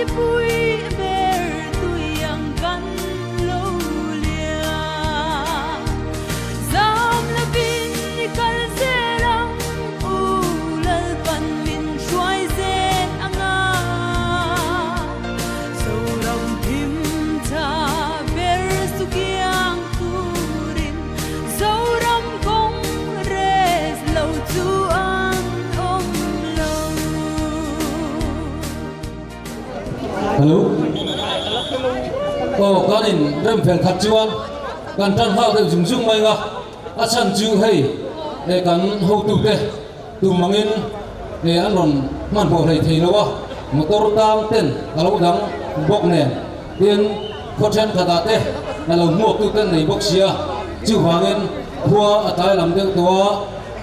Lipui ber tui ang kan lo lian. Zam lovin i kal zel ang u, Lalpan min hruai zel ang a. Zoram him tha ber chu kiang turin Zoram kawng res lo chu an awm lo. Hello. Aw kan in rem fel khat chuan kan tan nghal deuh zung zung mai nga a chhan chu hei eh kan hotu te tum angin eh an rawn hmanhmawh hlei thei lo a motor tang ten a lo dang bawk nen tin khaw thenkhatah te a lo hmuak tu ten nei bawk sia chuvangin khua a tlai lam deuh tawh a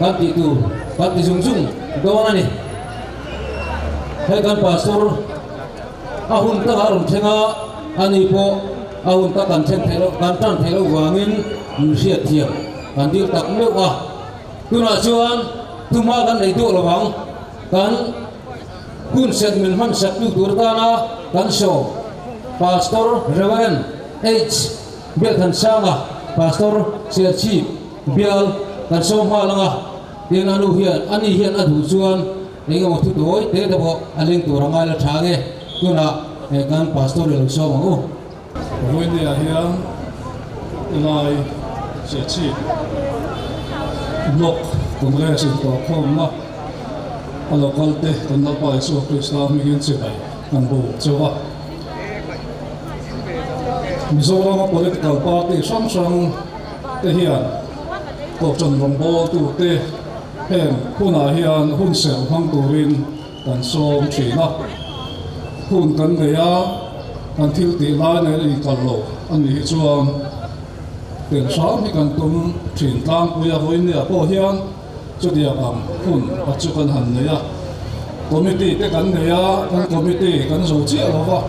kan tih tur kan ti zung zung dawn a ni. Hei kan pastor a hun takah a rawn thleng a, ani pawh a hun tak kan thlen theih loh kan tan theih loh vangin min hriat thiam kan dil tak meuh a. Tunah chuan thuma kan nei duh lo ang, kan hun set min hman sak tu tur atana kan sawm Pastor Reverend H. Bialthansanga, Pastor Serchhip Bial kan sawm nghal ang a. Tin a nu hian ani hian a duh chuan eng emaw thu tawi te te pawh a leng tur a ngai la tha nge tunah he kan pastor i lo sawm ang u. Vawinia hian lai Serchhip Block Congress intawhkhawmna a local te kan Lalpa Isua Krista hmingin chibai kan bo chauh a. Mizorama political party hrang hrang te hian Kohhran rawngbawltute heng hunah hian hun serh hmang turin kan sawm thin a. Hun kan nei a, kan thil tih lai nen a inkal lo a nih hi chuan tel hram hi kan tum thin tlangpui a, vawinia pawh hian chutiang ang hun a chu kan han nei a. Committee te kan nei a, kan committee kan zo chiah lo va,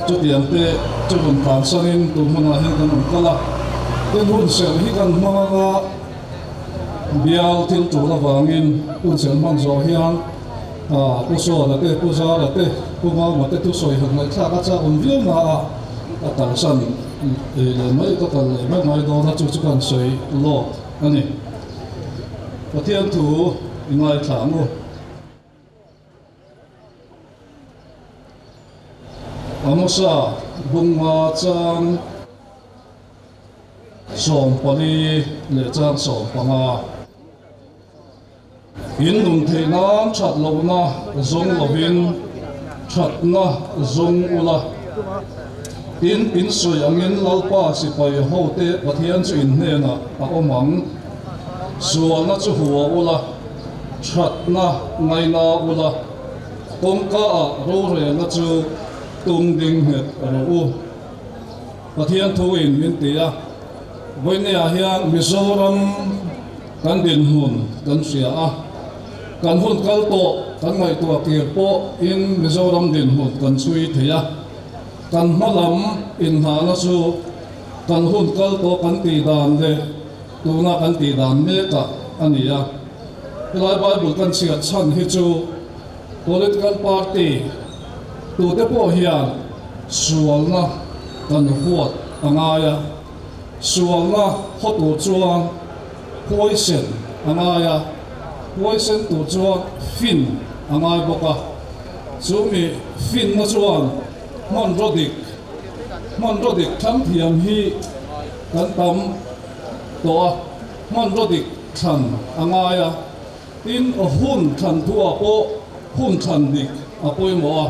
chutiang te chu rawn tlansanin tun hmunah hian kan rawn kal a. Tin hun serh hi kan hmang anga bial thil tul avangin hun serh hman zawh hian Pu Sawla te, Pu Zara te, Pu Mauma te thusawi han ngaihthlak a chak awm viau na a, ka kalsan leh mai ka kal leh mai ngai dawn a, chu chu kan sawi lawk a ni. Pathian thu i ngaithla ang u. Amosa bunga chang 14 leh chang 15. In nun theih nan that lohna zawng lovin thatna zawng ula. Tin, in sawi angin Lalpa sipai hote Pathian chu in hnenah a awm ang. Sualna chu hua ula, thatna ngaina ula, kawngka ah rorelna chu tum ding nghet rawh u. Pathian thu in min ti a, vawinia hian Mizoram kan dinhmun kan hria a, kan hun kal tawh kan ngaihtuah kir pawh in Mizoram dinhmun kan chhui thei a, kan hma lam inhnahna chu kan hun kal tawh kan tih dan leh Tuna kan tih dan mekah a ni a, helai Bible kan chhiat chhan hi chu political party tute pawh hian sualna kan huat a ngai a, sualna haw tur chuan huaisen a ngai a, huaisen tur chuan fin a ngai bawk a, chumi finna chuan hmanraw dik, hmanraw dik thlang thiam hi kan tam tawh a, hmanraw dik thlan a ngai a, tin hun thlan thuah pawh hun thlan dik a pawimawh a,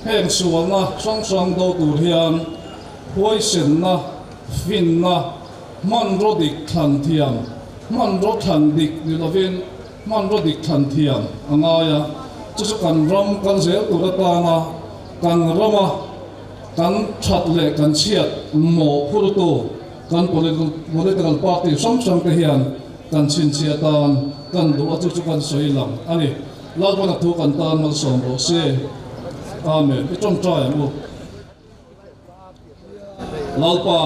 heng sualna hrang hrang do tur hian huaisenna, finna, hmanraw dik thlan thiam, hmanraw thlan dik ni lovin hmanraw dik thlan thiam a ngai a, chu chu kan ram kal zel tur atana kan rama kan that leh kan chhiat mawhphurtu kan political party hrang hrang te hian kan chhinchhiah tan kan duh a chu chu kan sawi lang a ni. Lalpana thu kan tan malsawm rawh se. Amen. I tawngtai ang u. Lalpa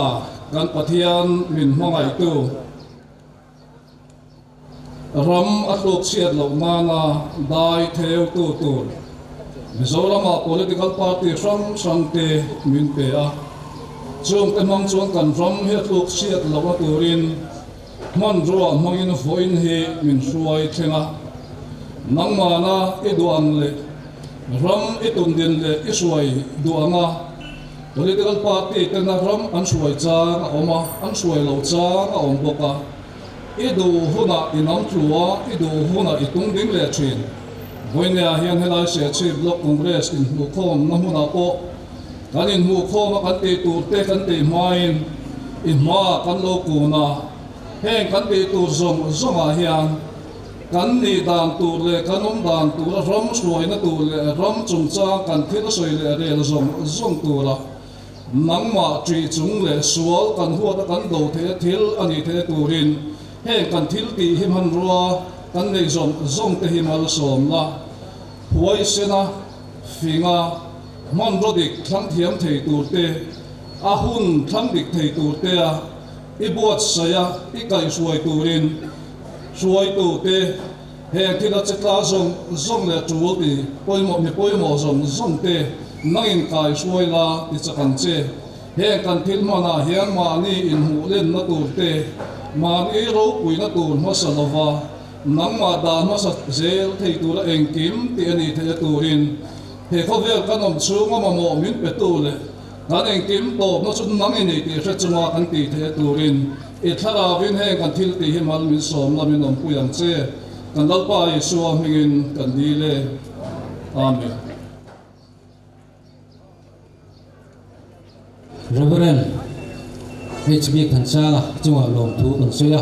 kan Pathian min hmangaihtu. Ram a tluk chhiat loh nana dai theutu tur Mizorama political party hrang hrangte min pe a, chungte hmang chuan kan ram hi a tluk chhiat lohna turin hmanrua hmangin vawiin hi min hruai thleng a. Nangmahna i duh ang leh ram i tundin leh i hruai duh anga political party tena ram an hruai chang a awm a, an hruai lo chang a awm bawk a. I duh hunah i nam tlu a, i duh hunah i tung ding leh thin. Vawinia hian helai Serchhip Block Congress inhmuhkhawmna hmunah pawh kan inhmuhkhawm a, kan tih tur te kan tih hmain i hmaah kan lo kun a. Heng kan tih tur zawng zawngah hian kan nih dan tur leh kan awm dan tura ram hruaina tur leh ram chungchang kan thil sawi leh rel zawng zawng tura Nangmah ṭih chung leh sual kan huata kan do theih a thil a nih theih turin heng kan thil tih hi hmanrua kan neih zawng zawng te hi malsawmna, huaisena, finga, hmanraw dik thlang thiam thei tur te, a hun thlang dik thei tur te a i buatsaih a i kaihhruai turin hruaitu te Heng thil a che tla zawng zawng leh tul ti pawimawh mi pawimawh zawng zawng te nangin kai hruai la ti chak ang che. Heng kan thil hmanah hian mahni inhmuh lenna tur te, mahni ropuina tur hmasa lova nangmah dah hmasa zel thei tura engkim tih a nih theih a turin he khawvel kan awm chhunga mamawh min petu leh kan engkim tawpna chu nang i nei tih hre chunga kan tih theih a turin I thlarauin heng kan thil tih hi mal min sawm la min awmpui ang che, kan Lalpa Isua hmingin kan dil e. Amen. Reverend HB Thansanga chungah lawmthu kan sawi a,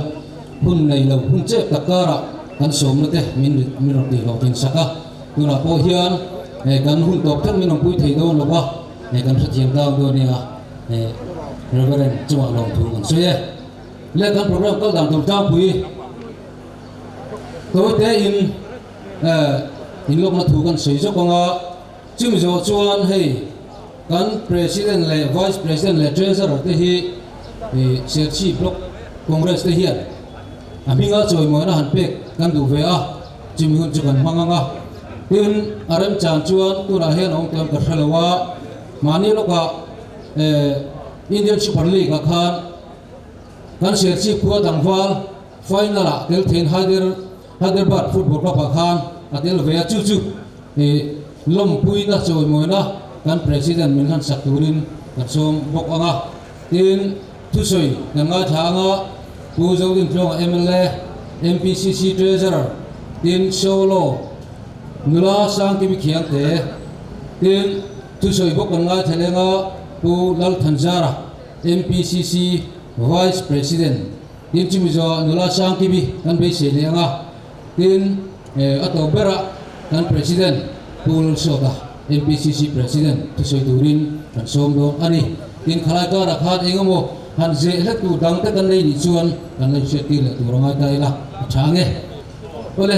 hun nei lo hun chep tak karah kan sawmna te min min rawn tih hlawhtlin sak a, tunah pawh hian kan hun tawp thleng min awmpui thei dawn lo va, kan hrethiam dang dawn nia. Reverend chungah lawmthu kan sawi e. Le kan program kal dan tur tlangpui tawite in inlawkna thu kan sawi zawk anga chumi zawh chuan hei kan President leh Vice President leh Treasurer te hi Serchhip Block Congress te hian a hminga chawimawina han pek kan duh ve a, chumi hun chu kan hmang anga tin a remchan chuan tunah hian a awm tawh em ka hre lo a. Mahni lawkah Indian Super League ah khan kan Serchhip khua tlangval final ah tel theiin Hyderabad Football Club ah khan a tel ve a, chu chu lawmpuina chawimawina kan President min hlan sak turin kan sawm bawk ang a. Tin, thusawi kan ngaithla ang a, Pu Zodintluanga mla, MPCC Treasurer, tin Solo nula Sangkimi Khiangte, tin, Thusawi bawk kan ngaithla leng a, Pu Lalthanzara, MPCC Vice President, tin chumi zawhah nula Sangkibi kan beisei leh ang a, tin a tawp berah kan President Pu Lalsawta, MPCC President thusawi turin kan sawm dawn a ni. Tin khalai karah khan eng emaw han zeh hlek tur dang te kan nei nih chuan kan la inhriattir leh tur a ngai ta ila a tha ang e. Awle,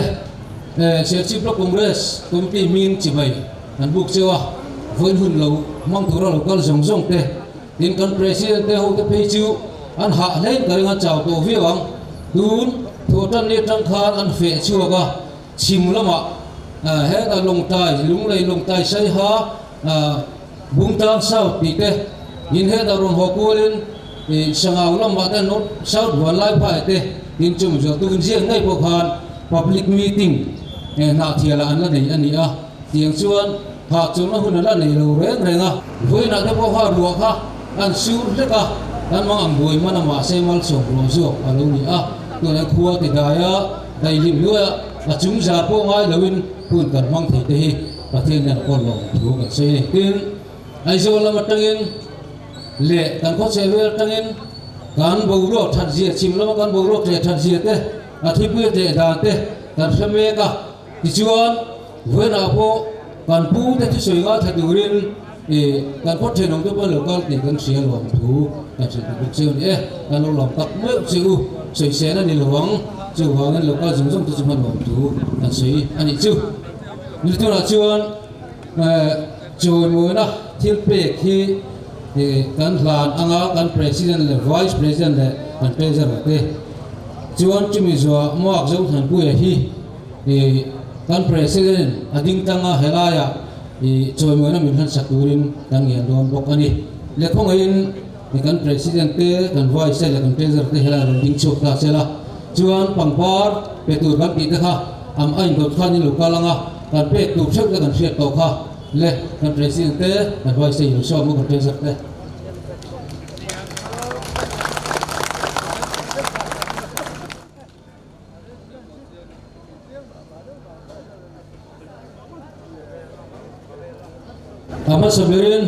Serchhip Block Congress Committee hming chibai Kan buk cheu a, vawiin hun lo hmang tura lo kal zawng zawng te, tin kan President te ho te phei chu an hah hlein ka ring a chau tawh viau ang. Tun thawhtan ni atang khan an feh chhuak a, chhim lamah hetah Lawngtlai, Lunglei Lawngtlai Saiha, Bungtlang South tih te in hetah rawn haw kualin Sangau lamah te North South Vanlaiphai te tin chung zawh tukin ziak ngei pawh khan Public Meeting Hnahthialah an la nei a ni a. Tiang chuan hah chawlhna hun a la nei lo reng reng a. Vawiinah te pawh kha ruah kha an sur hlek a, kan mang ang buai hman a mahse malsawm ruah zawk a lo ni a. Tunah khua ti dai a, daihlim luai a, a chung zar pawh ngai loin hun kan hmang thei te hi Pathian hian a kawl lo ang thu kan sawi a ni. Tin, Aizawl lam atangin leh kan khawchheh vel atangin kan boruak that zia, chhim lama kan boruak tleh that zia te, a thipui a tleh dan te kan hre mek a. Tichuan, vawiinah pawh kan pu te thusawi ngaithla turin ih kan khaw thenawm te pawh an lo kal tih kan hria lo ang thu kan hrilh duh bawk che u ni e. Kan lo lawm tak meuh che u, sawisel a ni lo ang, chuvangin lo kal zawng zawng te chu hman lawm thu kan sawi a nih chu. Ni tunah chuan chawimawina thil pek hi ih kan hlan anga kan President leh Vice President leh kan Treasurer te chuan chumi zuah Mark Zothanpuia hi. Kan President a ding tlang a, helaiah I chawimawina min hlan sak turin kan ngen dawn bawk a ni. Le khawngaihin kan President te, kan Vice te leh kan Treasurer te helai rawn ding chhuak ta se la, chuan pangpar pe tur kan tih te kha am a indawt khan in lo kal ang a, kan pek tur theuh te kan hriat tawh kha le kan President te, kan Vice te i lo sawm a kan Treasurer te. A hmasa berin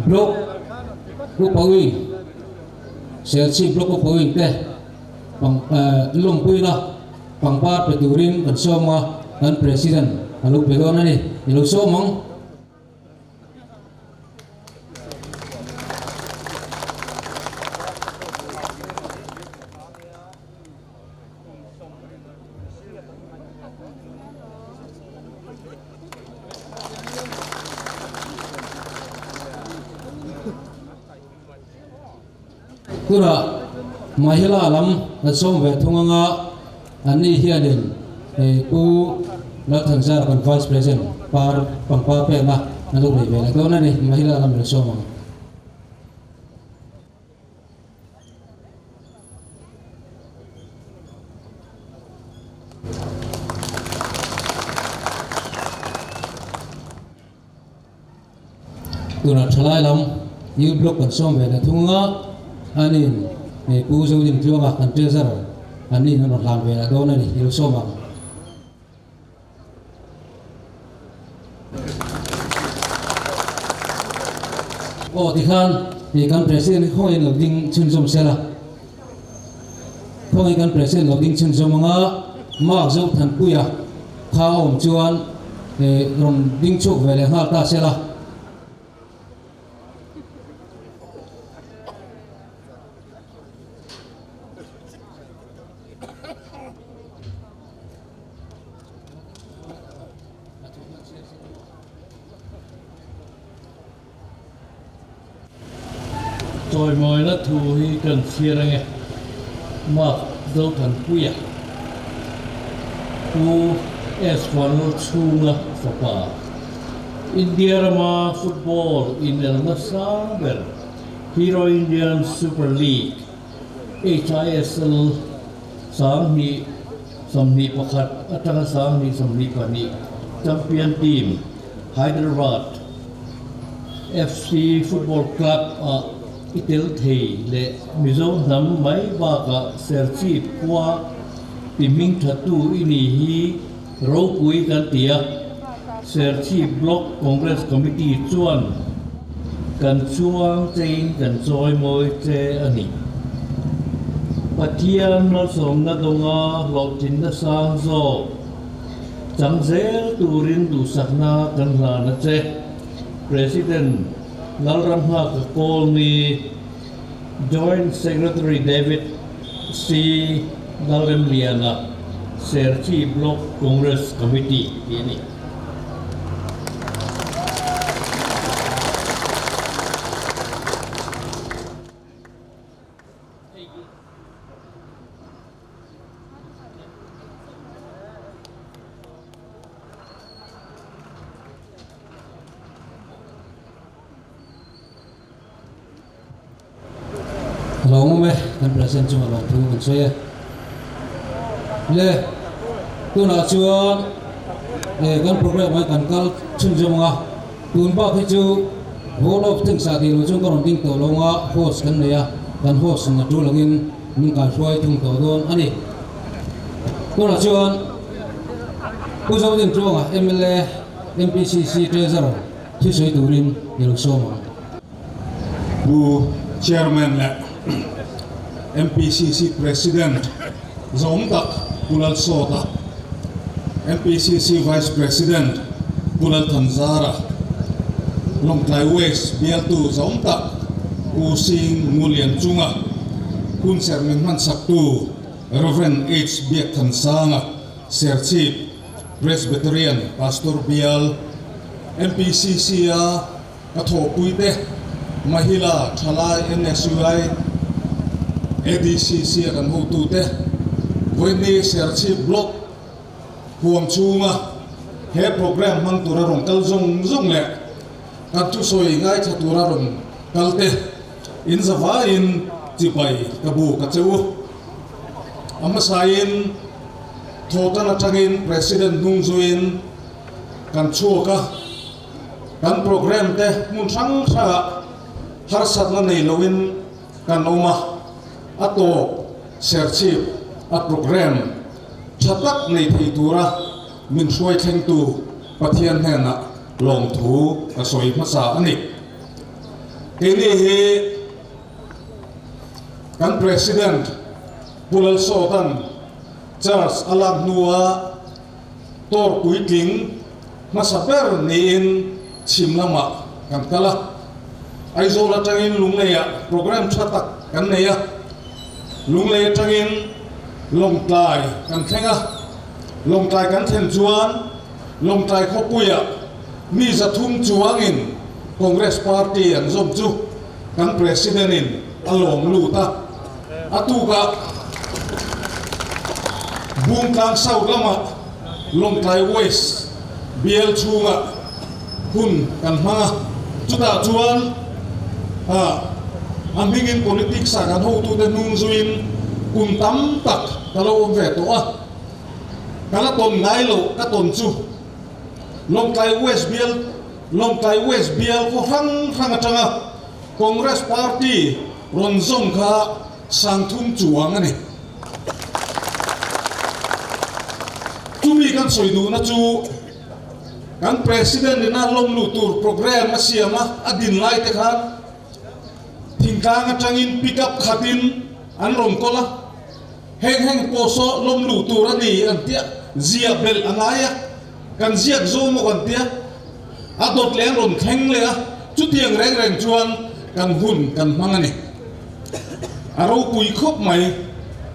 Block Upa Wing, Serchhip Block Upa Wing te lawmpuina pangpar pe turin kan sawm a, kan President a lo pe dawn a ni, i lo sawm ang. Tunah Mahila lam an sawm ve thung anga anni hianin Pu Lalthanzara kan Vice President par pangpar pekna an lo nei ve leh dawn a ni. Mahila lam an sawm ang. Tunah thalai lam U Block kan sawm ve leh thung a, anin Pu Zodin Tluanga kan Treasurer annin an rawn hlan ve leh dawn a ni, i lo sawm ang. Aw tikhan ih kan President hi khawngaih lo ding chhunzawm sela, khawngaih kan President lo ding chhunzawm anga Mark Zothanpuia kha a awm chuan ih rawn ding chhuak ve leh nghal ta sela. Chawimawina thu hi kan chhiar ange Mark Zothanpuia Pu S Vanlalchhunga fapa India rama football inelna sang ber Hero Indian Super League HISL 20 21 atanga 2022 champion team Hyderabad FC Football Club ah i tel thei leh Mizo hnam mai bakah Serchhip khua ti hming thattu i ni hi ropui kan ti a, Serchhip Block Congress Committee chuan kan chuang chein kan chawimawi che a ni. Pathian malsawmna dawnga hlawhtlinna sang zawk chang zel turin duhsakna kan hlan a che. President Lalramnghaka Kawlni, Joint Secretary David C. Lalremliana, Serchhip Block Congress Committee tih a ni. A lo awm e, kan present chunga lo thu kan sawi e. Le, tunah chuan eh kan program ah kan kal chhunzawm ang a, tun bak hi chu Hall of Things ah tih loh chuan ka rawn ding tawh lo ang a, host kan nei a, kan host in a tul angin min kaihruai thung tawh dawn a ni. Tunah chuan Pu Zodin Tluanga mla MPCC Treasurer Thusawi turin i lo sawm ang. Pu Chairman leh MPCC President zawm tak Pu Lalsawta, MPCC Vice President Pu Lalthanzara, Lawngtlai West bialtu zawm tak Pu Sing Ngulianchunga, Hunserh min hmansaktu Rev. H. Biakthansanga, Serchhip, Presbyterian Pastor Bial, MPCC a ka thawhpuite, Mahila Thalai NSUI, ADCC a kan hotute, Vawiini Serchhip Block huam chhunga He program hmang tura rawn kal zawng zawng leh kan thusawi ngaithla tura rawn kal te in zavaiin chibai ka bu ka che u. A hmasain thawhtan atangin President hnung zuiin kan chhuak a, kan program te hmun hrang hrangah harsatna nei loin kan awm a, a tawp serchhip a program tha tak nei thei tura min hruai thlengtu Pathian hnenah lawmthu ka sawi hmasa a ni. Keini hi kan President Pu Lalsawta'n charge a lak hnua tawr puitling hmasa ber niin chhim lamah kan kal a. Aizawl atangin Lungleiah programme tha tak kan nei a, Lunglei atangin Lawngtlai kan thleng a. Lawngtlai kan thlen chuan Lawngtlai khawpuiah mi 300 chuangin Congress Party an zawm chu kan President in a lawm lut a. A tukah Bungtlang South lamah Lawngtlai West bial chhungah hun kan hmang a, chutah chuan a hmingin politics ah kan hotute hnung zuiin kum tam tak ka lo awm ve tawh a, ka la tawn ngai loh ka tawn chu Lawngtlai West bial Lawngtlai West bial khaw hrang hrang atanga Congress Party rawn zawm kha 3000 chuang a ni. Chumi kan sawi duhna chu Kan President in a lawm luh tur programme a siam a, a din lai te khan thingtlang atangin pick up khatin an rawn kawl a, heng heng pawh saw lawm luh tur a ni an tia, ziah belh a ngai a, kan ziak zo maw kan tia, a dawt leh an rawn thleng leh a, chutiang reng reng chuan kan hun kan hmang a ni. A ropui khawp mai,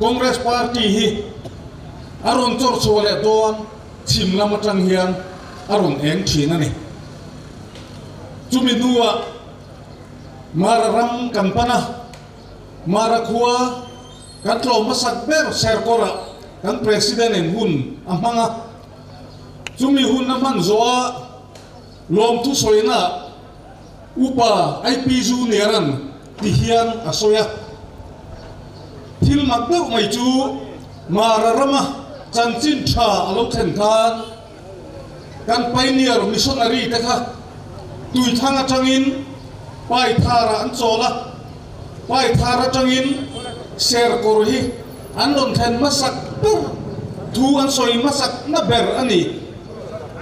Congress party hi a rawn chawr chhuah leh dawn. Chhim lam atang hian a rawn eng thin a ni. Chumi hnuah Mara ram kan pan a, Mara khua kan tlawm hmasak ber Serkawrah kan President in hun a hmang a. Chumi hun a hman zawhah lawmthu sawina Upa IP Junior-a'n ti hian a sawi a. Thil mak deuh mai chu Mara rama chanchin tha a lo thlen khan kan pioneer missionary te kha tuithlang atangin Paithar-ah an chawl a, Paithar atangin Serkawr hi an rawn thlen hmasak ber thu an sawi hmasak na ber a ni.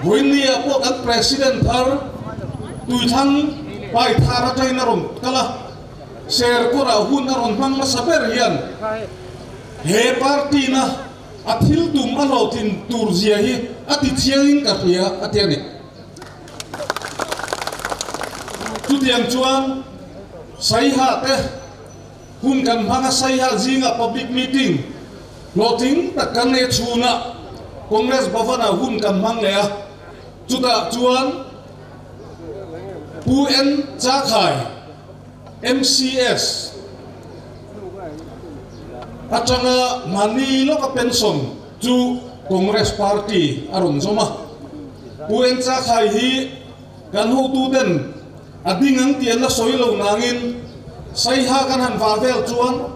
Vawiinniah pawh kan President thar Tuithlang Paithar atangin a rawn kal a, Serkawrah hun a rawn hmang hmasa ber hian he party na a thil tum a hlawhtlin tur zia hi a ti chiangin ka hria a ti a ni. Chutiang chuan Saiha te hun kan hmang a, Saiha zingah public meeting Hlawhtling tak kan nei chhunah Congress Bhavan-ah hun kan hmang leh a, chutah chuan Pu N Chakhai, MCS, atanga mahni lawka pension chu Congress Party a rawn zawm a. Pu N Chakhai hi kan hotuten A ding ang tih an la sawi lo nangin Saiha kan han vah vel chuan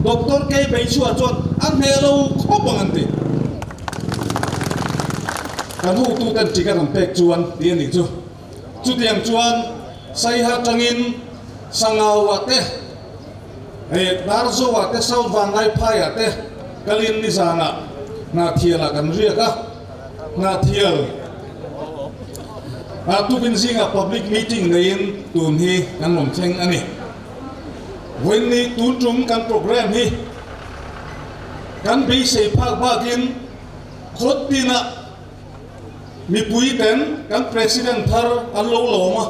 Doctor Kei Beichhua chuan a hneh lo khawp ang an ti. Kan hotuten ticket an pek chuan tih a nih chu. Chutiang chuan Saiha tangin Sangauah te, Darzoah te, South Vanlaiphaiah te kalin nizanah Hnahthialah kan riak a. Hnahthial ah tukin zingah public meeting neiin tun hi kan rawn thleng a ni. Vawiinni tun tum kan programme hi kan beisei phak bakin khawt tinah mipui ten kan President thar an lo lawm a,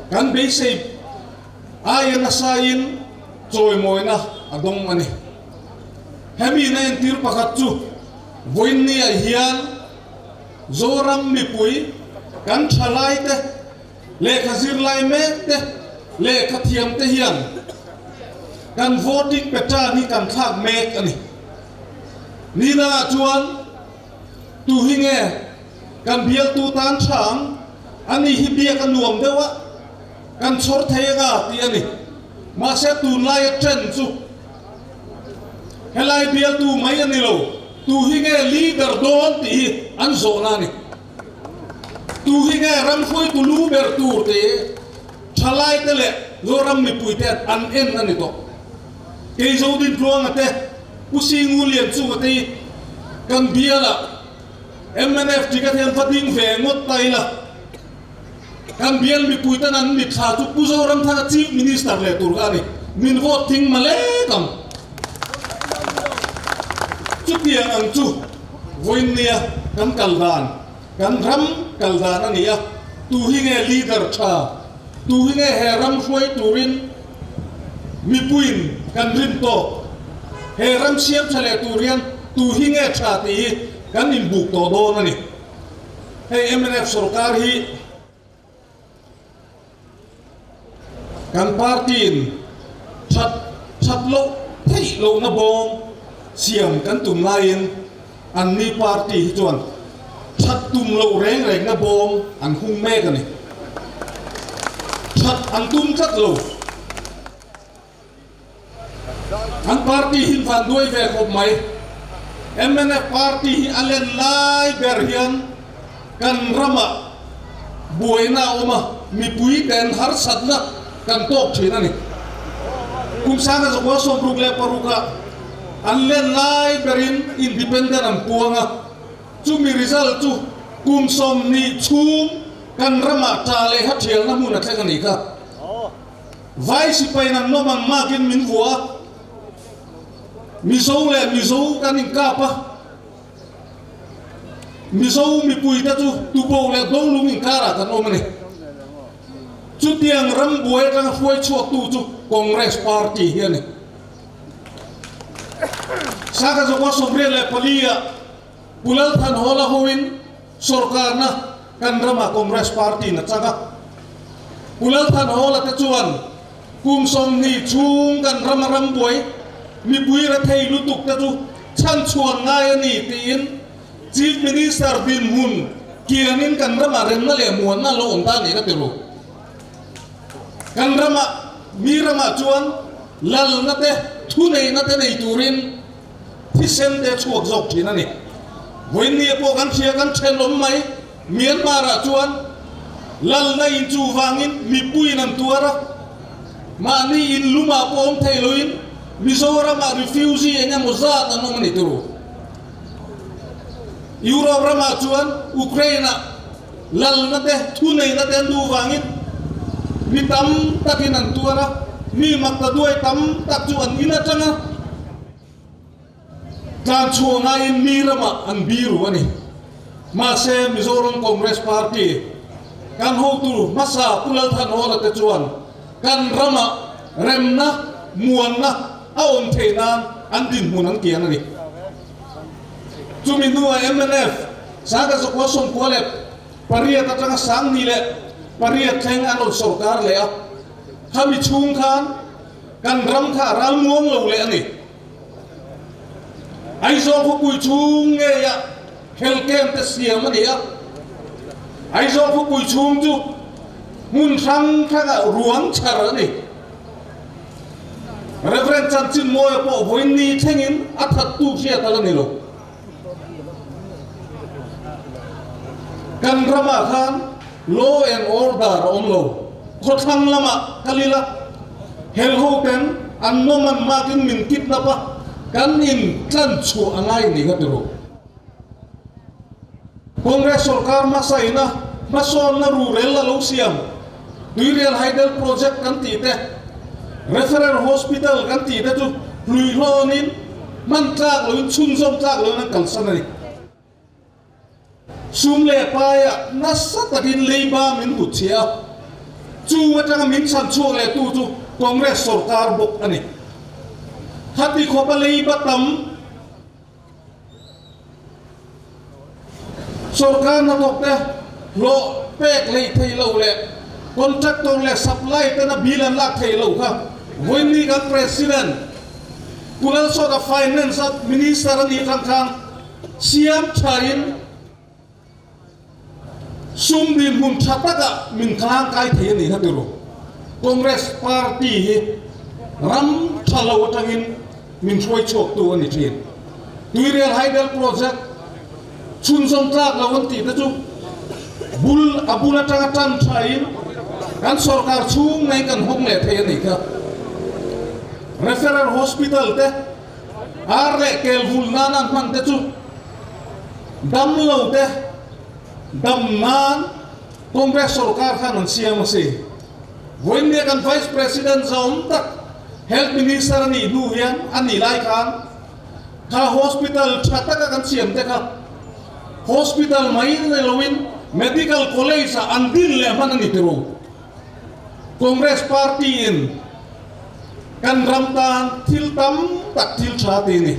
kan beisei aia nasain chawimawina a dawng a ni. Hemi na entir pakhat chu Vawiinniah hian Zoram mipui kan thalai te, lehkha zirlai mek te, lehkha thiam te hian kan voting pattern hi kan thlak mek a ni. Ni dangah chuan tu hi nge Kan bialtu tan tha ang, ani hi biak a nuam deuh a, kan chhawr thei anga tih a ni. Mahse tunlaia trend chu helai bialtu mai a ni lo, tu hi nge leader dawn tih hi an zawhna a ni. Tu hi nge ram hruaitu lu ber tur tih thalaite leh Zoram mipuite an en a ni tawh. Kei Zodin Tluanga te, Pu Singu Lianchunga te hi kan bialah mnf ticket hian va ding ve ngawt ta ila, kan bial mipuiten an mitthla chu Pu Zoramthanga Chief Minister leh tur kha a ni. Min vote thing malek ang. Chutiang ang chu vawiinnia kan kal dan, kan ram kal dan a ni a, tu hi nge leader tha, tu hi nge he ram hruai turin mipuiin kan rin tawk, he ram siam tha leh tur hian tu hi nge tha tih hi kan inbuk tawh dawn a ni. Hei mnf sorkar hi. Kan party-in that that loh theih lohna bawm siam kan tum laiin anni party hi chuan that tum loh reng rengna bawm an hung mek a ni. That an tum tlat lo. An party hi van duai ve khawp mai. Mnf party hi a len lai ber hian kan ramah buaina a awm a, mipui ten harsatna kan tawk thin a ni. Kum sanga zakua 66 an len lai berin independent an puang a, chumi result chu kum 20 chhung kan ramah ta leh ha thialna hmun a thleng a ni kha. Vai sipai nan nawm ang makin min vuah a, Mizo leh Mizo kan inkap a, Mizo mipuite chu Tubo leh Dolung inkarah kan awm a ni. Chutiang ram buai atanga hruai chhuaktu chu Congress Party hi a ni. Saka Zakua 84 ah Pu Lalthanhawla hoin Sorkarna kan ramah Congress Party in a chang a. Pu Lalthanhawla te chuan kum 20 chhung kan rama rambuai mipui rethei lutuk te chu chhanchhuan ngai a ni tiin Chief Minister dinhmun kianin kan ramah remna leh muanna an lo awm ta a ni ka ti ru. Kan ramah mi ramah chuan lalna te thuneihna te nei turin Thisen te chhuak zawk thin a ni. Vawiinnia pawh kan hria kan thenawm mai. Myanmar-ah chuan lalna in chu vangin mipuiin an tuar a, mahni in lumah pawh awm thei loin Mizoram-ah refugee eng emaw zat an awm a ni turu. Europe ramah chuan Ukraine-ah lalna te thuneihna te an duh vangin mi tam takin an tuar a, mi maktaduai tam tak chu an in atanga Tlan chhuah ngaiin mi ramah an biru a ni. Mahse, Mizoram Congress Party kan hotu hmasa Pu Lalthanhawla te chuan kan ramah remna, muanna a awm theih nan an dinhmun an kian a ni. Chumi hnuah mnf Sangha Zakua 98 atanga 28 thleng an rawn sorkar leh a, khami chhung khan Kan ram kha a ral muang lo leh a ni. Aizawl khawpui chhung ngeia hel kem te siam a ni a. Aizawl khawpui chhung chu hmun hrang hrangah ruang chhar a ni. Reverend Chanchin Mawia pawh vawiin thlengin a thattu hriat a la ni lo. Kan ramah khan law and order a awm lo. Khawthlang lamah kal ila, hel ho ten an nawm an makin min kidnap a, kan in tlan chhuah a ngai ni ka ti ru. Congress sorkar hmasa ina hmasawnna rurel a lo siam, Tuirial Hydel Project kan tih te, Referral Hospital kan tih te chu hluihlawnin hman tlak loin chhunzawm tlak loin an kalsan a ni. Sum leh paiah nasa takin leiba min hut chhiah a, chung atanga min chhan chhuak leh tu chu Congress sorkar bawk a ni. Khati khawpa leiba tam Sorkar hnathawk te hlawh pek lei thei lo leh contractor leh supply tena bill an lak thei lo kha vawiinni kan President Pu Lalsawta Finance a Minister a nih atang khan siam thain. Sum dinhmun tha takah min tlangkai thei a nih kha tiru. Congress party hi ram tha lo atangin min hruai chhuaktu a ni thin. Tuirial Hydel Project chhunzawm tlak lo an tih te chu bul a bul atanga tan thain kan sorkar chhung ngei kan hawng leh thei a nih kha. Referral Hospital te ar leh kel vul nana an hman te chu damlo te dam nan Congress sorkar khan an siam a si. Vawiinnia kan Vice President zawm tak Health Minister a nih hnu hian a nih lai khan kha hospital tha taka kan siam te kha hospital mai ni loin Medical College ah an din leh hman a ni tiro. Congress party in kan ram tan thil tam tak thil tha ti a ni.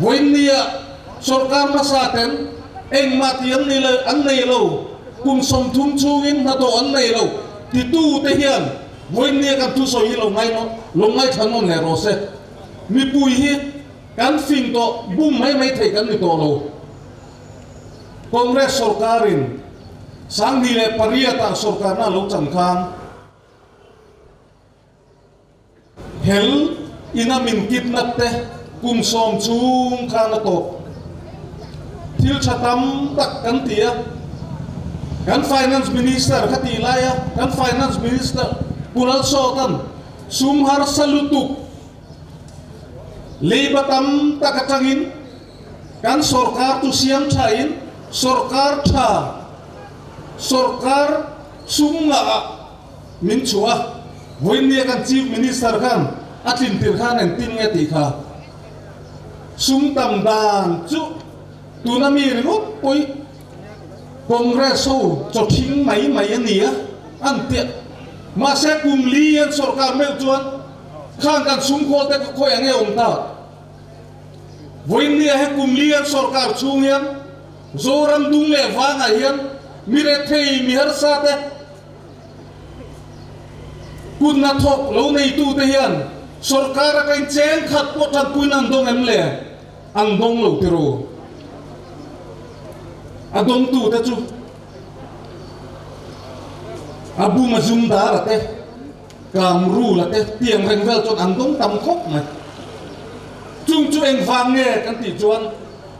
Vawiinnia sorkar hmasa ten engmah tih an ni lo, an nei lo, kum 30 chhungin hnathawh an nei lo titu te hian vawiinnia kan thusawi hi lo ngai lo ngaithla nawn leh rawh se. Mipui hi kan fing tawh bum mai mai thei kan ni tawh lo. Congress sorkarin 2008 ah sorkarna a lo chan khan, Hel ina min kidnap te kum 10 chhung khan a tawp. Thil tha tam tak kan ti a, kan Finance Minister kha tih lai a, kan Finance Minister Pu Lalsawta'n sum harsa lutuk leiba tam tak atangin kan sorkar chu siam thain sorkar tha sorkar sum ngah ah Min chhuah a, vawiinnia kan Chief Minister khan a tlin tir khan engtin nge tih kha sum tam dan chu tuna mi ringawt pawih Congress ho chaw thing mai mai a ni a, an tiah. Mahse kum li an sorkar meuh chuan khan kan sum khawl te kha khawi ang nge awm tak? Vawiinnia he kum li an sorkar chhung hian Zoram dung leh vangah hian mi rethei mi harsa te, Kutna thawk lo neitute hian sorkar atangin cheng khat pawh tanpuina an dawng em le? An dawng lo ti ru. A dawngtute chu a bum a zum dar a te, kam rul a te tiang reng vel chuan an dawng tam khawp mai. Chung chu engvang nge kan tih chuan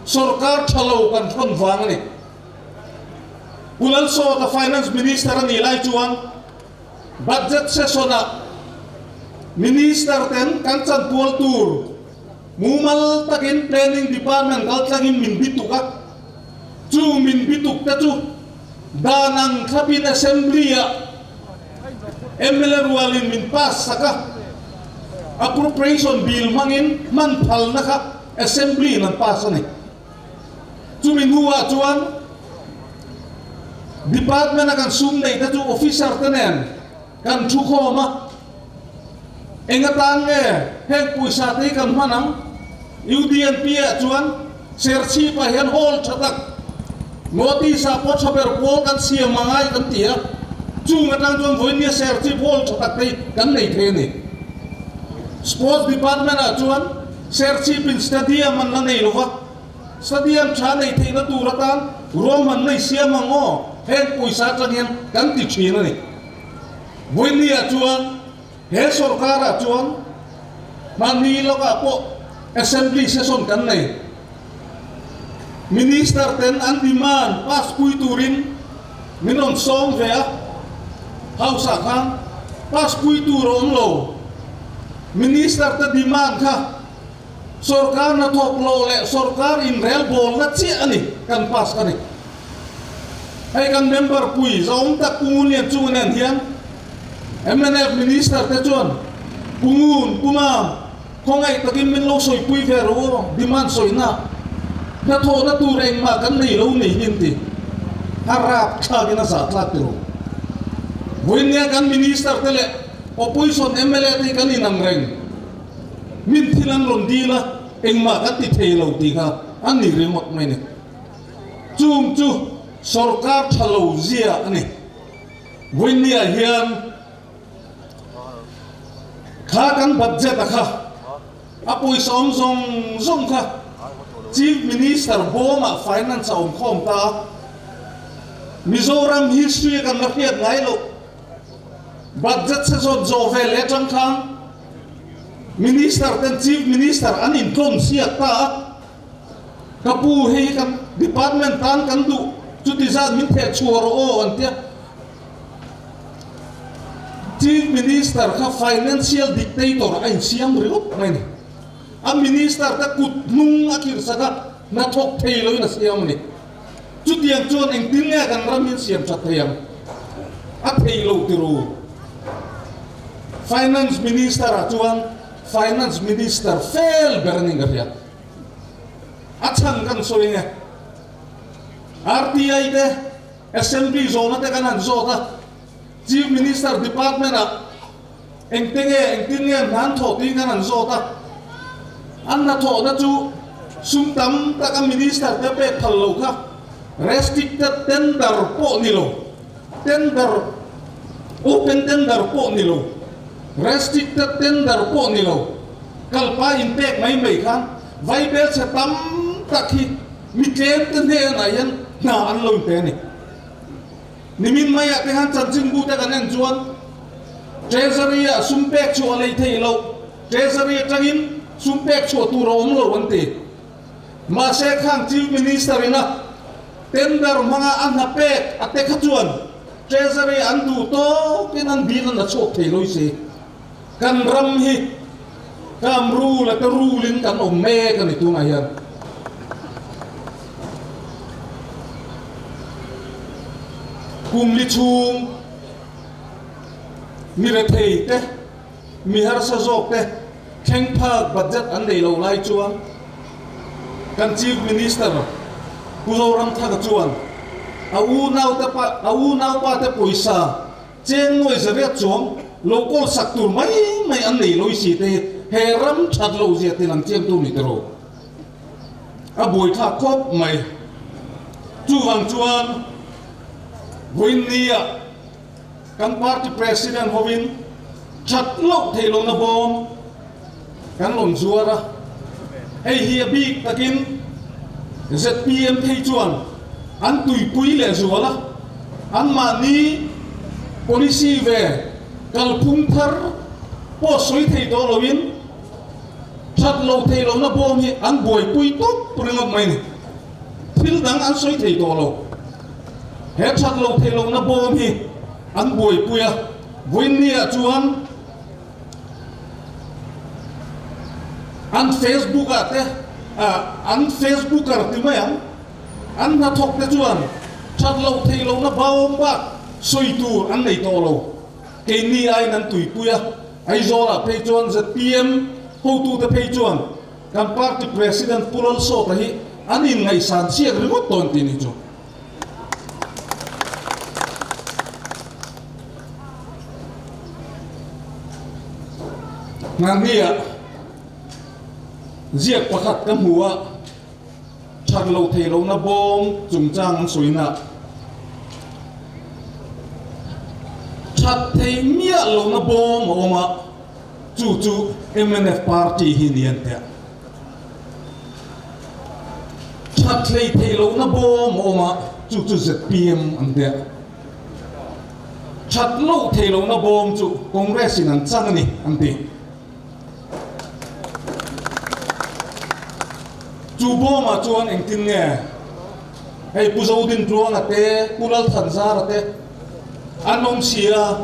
sorkar tha lo kan thawn vang a ni. Pu Lalsawta Finance Minister a nih lai chuan Budget Session-ah Minister ten kan chanpual tur mumal takin Planning Department kaltlangin min bituk a, chu min bituk te chu dan ang thlapin Assembly-ah mla rualin min pass sak a, Appropriation Bill hmangin hman phalna kha Assembly-in an pass a ni. Chumi hnuah chuan Department a kan sum neih te chu officer te nen kan thu khawm a, eng atan nge heng pawisa te hi kan hman ang? UDNP ah chuan Serchhip ah hian hall tha tak Notice ah pawh tha ber pawl kan siam a ngai kan ti a, chung atang chuan vawinia Serchhip hall tha tak te hi kan nei thei a ni. Sports Department ah chuan Serchhip in stadium an la nei lova, stadium tha nei theihna tur atan ruahman nei siam ang aw, heng pawisa atang hian kan ti thin a ni. Vawinia chuan he sorkar ah chuan mahni lawkah pawh assembly session kan nei. Minister ten an demand pass pui turin min rawn sawm ve a, House ah khan pass pui tur a awm lo. Minister te demand kha sorkar hnathawk lo leh sorkar inrelbawlna chiah a ni kan pass a ni. Hei kan member pui zawng tak Pu Ngun Lian Chunga nen hian mnf Minister te chuan Pu Ngun, Pu Mam, khawngaih takin min lo sawipui ve rawh aw, demand sawina hnathawhna tur engmah kan nei lo ni hi an ti. A rapthlakin a zahthlak ti rawh. Vawiinnia kan Minister te leh Opposition mla te hi kan inang reng. Min thil an rawn dil a, engmah kan ti thei lo tih kha a ni ringawt mai ni. Chung chu sorkar tha lo zia a ni. Vawiinniah hian kha kan budget a kha a pawisa awm zawng zawng kha Chief Minister bawmah finance a awm khawm ta a. Mizoram history a kan la hriat ngai loh budget session zawh ve leh atang khan Minister ten Chief Minister an intlawm siak ta a, ka pu hei hi kan department tan kan duh chuti zat min theh chhuah rawh aw an tia. Chief Minister kha financial dictator a insiam ringawt mai a ni. A Minister te kut hnung a khirhsak a, hnathawk thei loin a siam a ni. Chutiang chuan engtin nge kan ram in siam that thei ang? A thei lo ti ru. Finance Minister ah chuan Finance Minister fel ber a ni ka hria. A chhan kan sawi nge? RTI te, Assembly zawhna te kan han zawt a, Chief Minister Department ah engte nge, engtin nge hnan thawh tiin kan han zawt a, an hnathawhna chu sum tam tak a Minister te pek phal lo kha restricted tender pawh ni lo, tender, open tender pawh ni lo, restricted tender pawh ni lo, kalpa inpek mai mai khan vaibel chhe tam tak hi mi tlem te hnenah hian hna an lo inpe a ni. Nimin maiah te khan chanchinbu te kan en chuan Treasury ah sum pek chhuah lei thei loh, Treasury atangin sum pek chhuah tur a awm lo an ti. Mahse khang Chief Minister ina tender hmanga a hna pek a te kha chuan Treasury an duh tawkin an bill an la chhuak thei loi si. Kan ram hi kam rule a te rule in kan awm mek a ni tunah hian. Kum li chhung mi rethei te, mi harsa zawk te thleng phak budget an nei lo lai chuan kan Chief Minister Pu Zoramthanga chuan a unau te pa a unaupa te pawisa Cheng nuai zariat chuang lo kawl sak tur mai mai an nei loi si te hi he ram that lo zia ti lang chiang tu ni te ro. A buaithlak khawp mai. Chuvang chuan vawiin ah kan party president hovin that loh theih lohna bawm kan rawn zuar a, hei hi a bik takin zpm phei chuan an tuipui leh zual a, anmahni policy ve kalphung thar pawh sawi thei tawh loin that lo thei lohna bawm hi an buaipui tawp ringawt mai a ni. Thil dang an sawi thei tawh lo. He that lo thei lohna bawm hi an buaipui a, vawiinniah chuan An Facebook ah te an Facebooker ti mai ang, an hnathawk te chuan that loh theih lohna bawm bak sawi tur an nei tawh lo. Keini aiin an tuipui a, Aizawl ah phei chuan zpm hotute phei chuan kan party president Pu Lalsawta hi an inngaihsan chiak ringawt dawn tih ni chu. Hmannia ziak pakhat ka hmu a, that lo thei lohna bawm chungchang an sawina that thei miah lohna bawm a awm a, chu chu mnf party hi ni an tia. That hlei theih lohna bawm a awm a, chu chu zpm an tia. That loh theih lohna bawm chu Congress in an chang a ni an ti. Chu bawmah chuan engtin nge hei Pu Zodintluanga te, Pu Lalthanzara te an awm si a,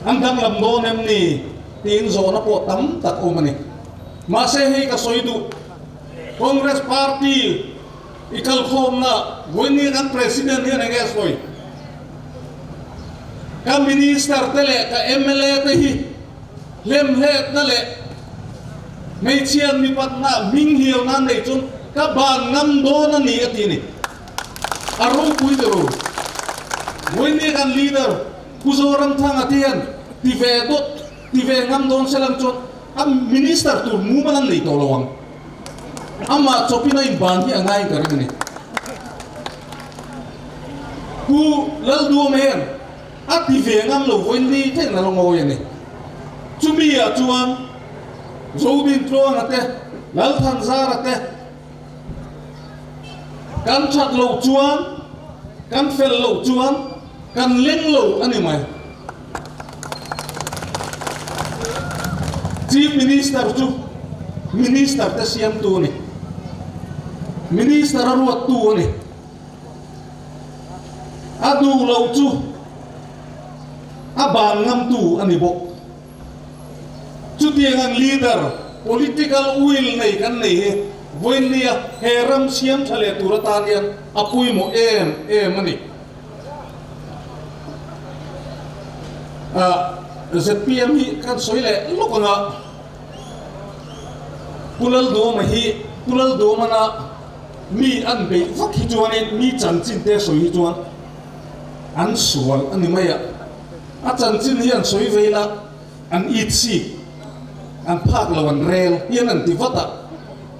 an danglam dawn em ni tiin zawhna pawh tam tak awm a ni. Mahse hei ka sawi duh, Congress party i kalkhawmna vawiin kan President hian enge a sawi? Ka Minister te leh ka mla te hi hlemhletna leh hmeichhia mipatna hming hiau nan nei chuan ka ban ngam dawn a ni a ti a ni. A ropui ber u. Vawiin kan leader Pu Zoramthanga te hian ti ve dawt Ti ve ngam dawn se lang chuan a minister tur mumal an nei tawh lo ang. Amah chawpin a inban hi a ngaiin ka ring a ni. Pu Lalduama hian a ti ve ngam lo vawiin ni theihin a lo ngawi a ni. Chumi ah chuan Zodin Tluanga te, Lalthanzara te kan that loh chuan. Kan fel loh chuan kan leng lo a ni mai. Chief Minister chu Minister te siamtu a ni. Minister a ruattu a ni. A duh loh chu a ban ngamtu a ni bawk. Chutiang ang leader, political will nei kan nei hi vawiinnia he ram siam tha leh tur atan hian a pawimawh em em a ni. Zpm hi kan sawi leh lawk ang a, Pu Lalduhoma hi Pu Lalduhomana mi an beih vak hi chuanin mi chanchin te sawi hi chuan an sual a ni mai a. A chanchin hi an sawi veil a, an it sik, an phak lo an rel hian an ti vat a.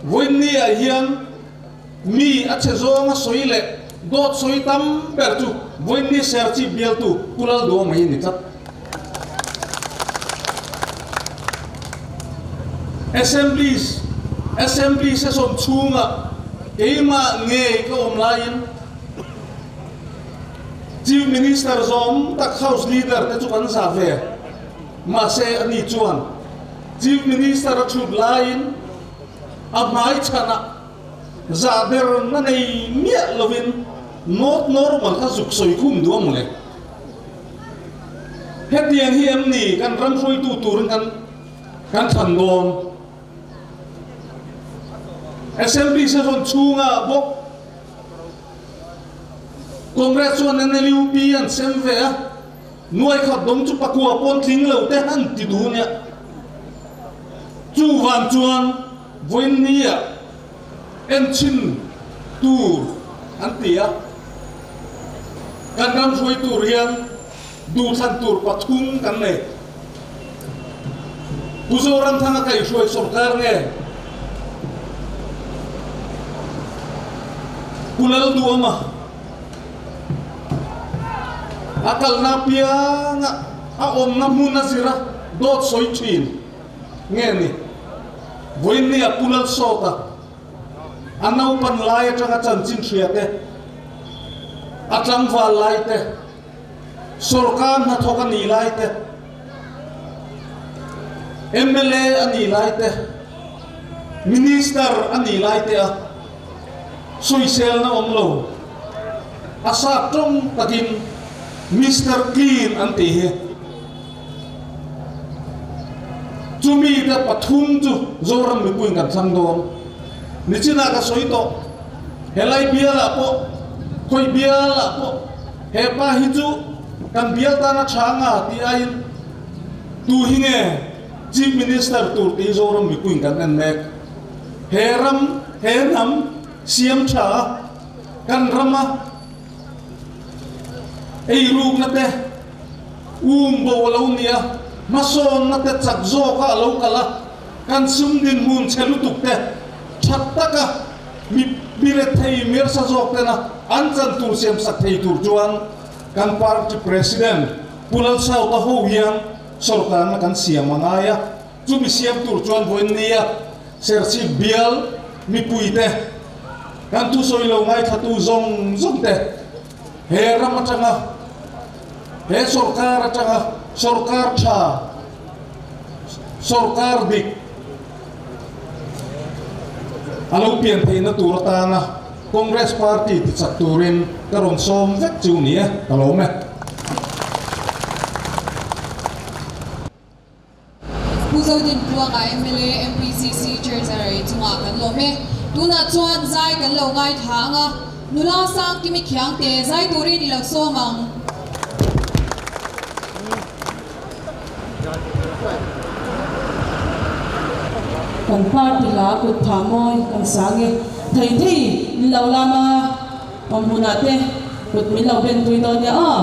Vawiinni ah hian mi a chhe zawng a sawi leh dawt sawi tam ber chu vawiinni Serchhip bialtu Pu Lalduhoma hi a ni tlat. Assemblies Assembly session chhungah keimah ngei ka awm laiin, Chief Minister zawm tak House Leader te chu kan zah ve. Mahse ani chuan Chief Minister a chhut laiin a hmai chhanah zah ber na nei miah lovin not normal kha zuk sawi khum duh a mawle. Hetiang hi em ni kan ram hruaitu turin kan kan thlan dawn? Assembly session chhungah bawk Congress chuan NLUP an sem ve a, nuai khat dawng chu pakua pawn tling lo te an ti duh nia. Chuvang chuan vawiinnia enchhin tur an ti a, kan ram hruai tur hian duhthlan tur pathum kan nei. Pu Zoramthanga kaihhruai sawrkar nge Pu Lalduama a kalna apianga a awmna hmun a zir a dawt sawi thin nge ni? Vawiinnia Pu Lalsawta a naupan lai atanga chanchin hria te, a tlangval lai te, Sorkar hnathawk a nih lai te, mla a nih lai te, Minister a nih lai te a sawiselna awm lo. A sap tawng takin Mister Clean an tih hi. Chumi te pathum chu Zoram mipuiin kan thlang dawn. Nichinah ka sawi tawh, helai bialah pawh, khawi bialah pawh he pa hi chu kan bial tana tha nga tih aiin tu hi nge Chief Minister tur tih Zoram mipuiin kan en mek. He ram, he hnam siam tha a, kan rama eirukna te, Um bo a lo ni a, hmasawnna te chak zawka a lo kal a, kan sum dinhmun chhe lutuk te that taka mi mirethei mirsa zawk tena an chan tur siam sak thei tur chuan kan party president Pu Lalsauta ho hian sawrkarna kan siam a ngai a, chumi siam tur chuan vawiinnia Serchhip bial mipuite kan thusawi lo ngaithlatu zawng zawng te He ram atanga, he sorkar atanga sorkar tha, sorkar dik a lo pian theihna tur atana Congress party ti chak turin ka rawn sawm vek chu ni e, ka lawm e. Pu Zodin Tluanga mla MPCC Treasury chungah kan lawm e. Tunah chuan zai kan lo ngaithla ang a, nula sang Kimi Khiangte zai turin i lo sawm ang. Kan party la kut phah mawi kan sang e. Thei thei min lo lam ang a, awm hunah te kut min lo ben pui dawn nia aw.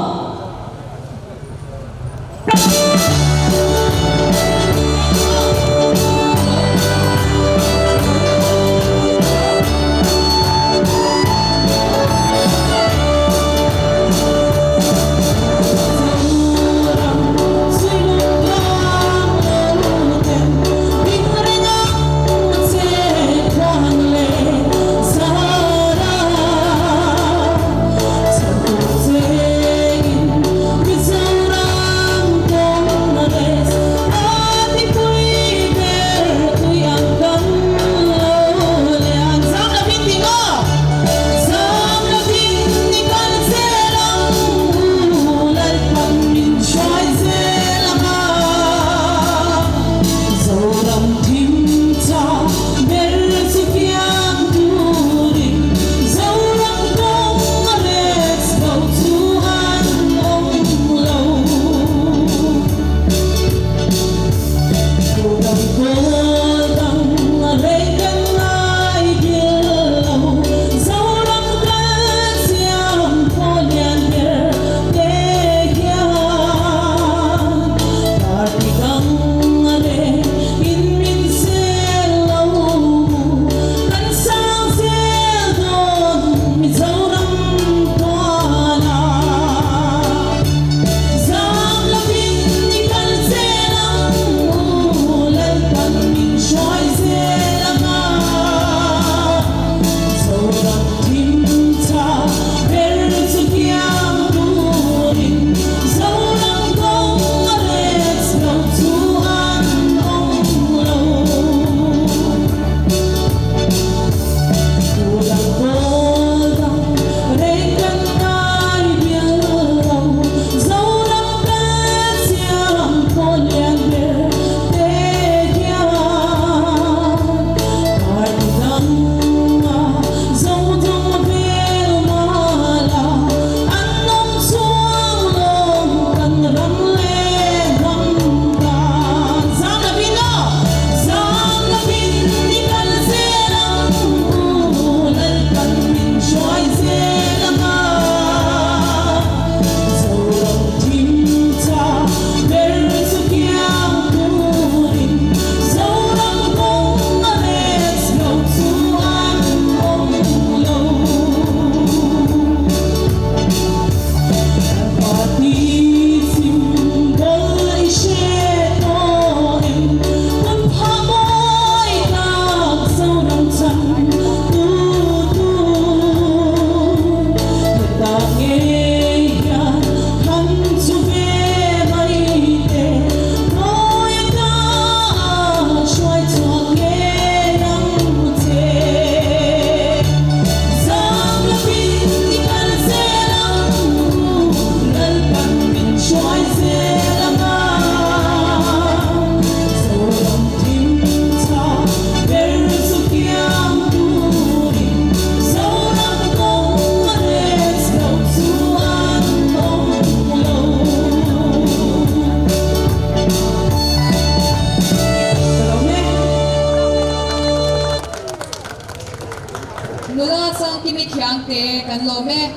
Khiangte kan lawm e.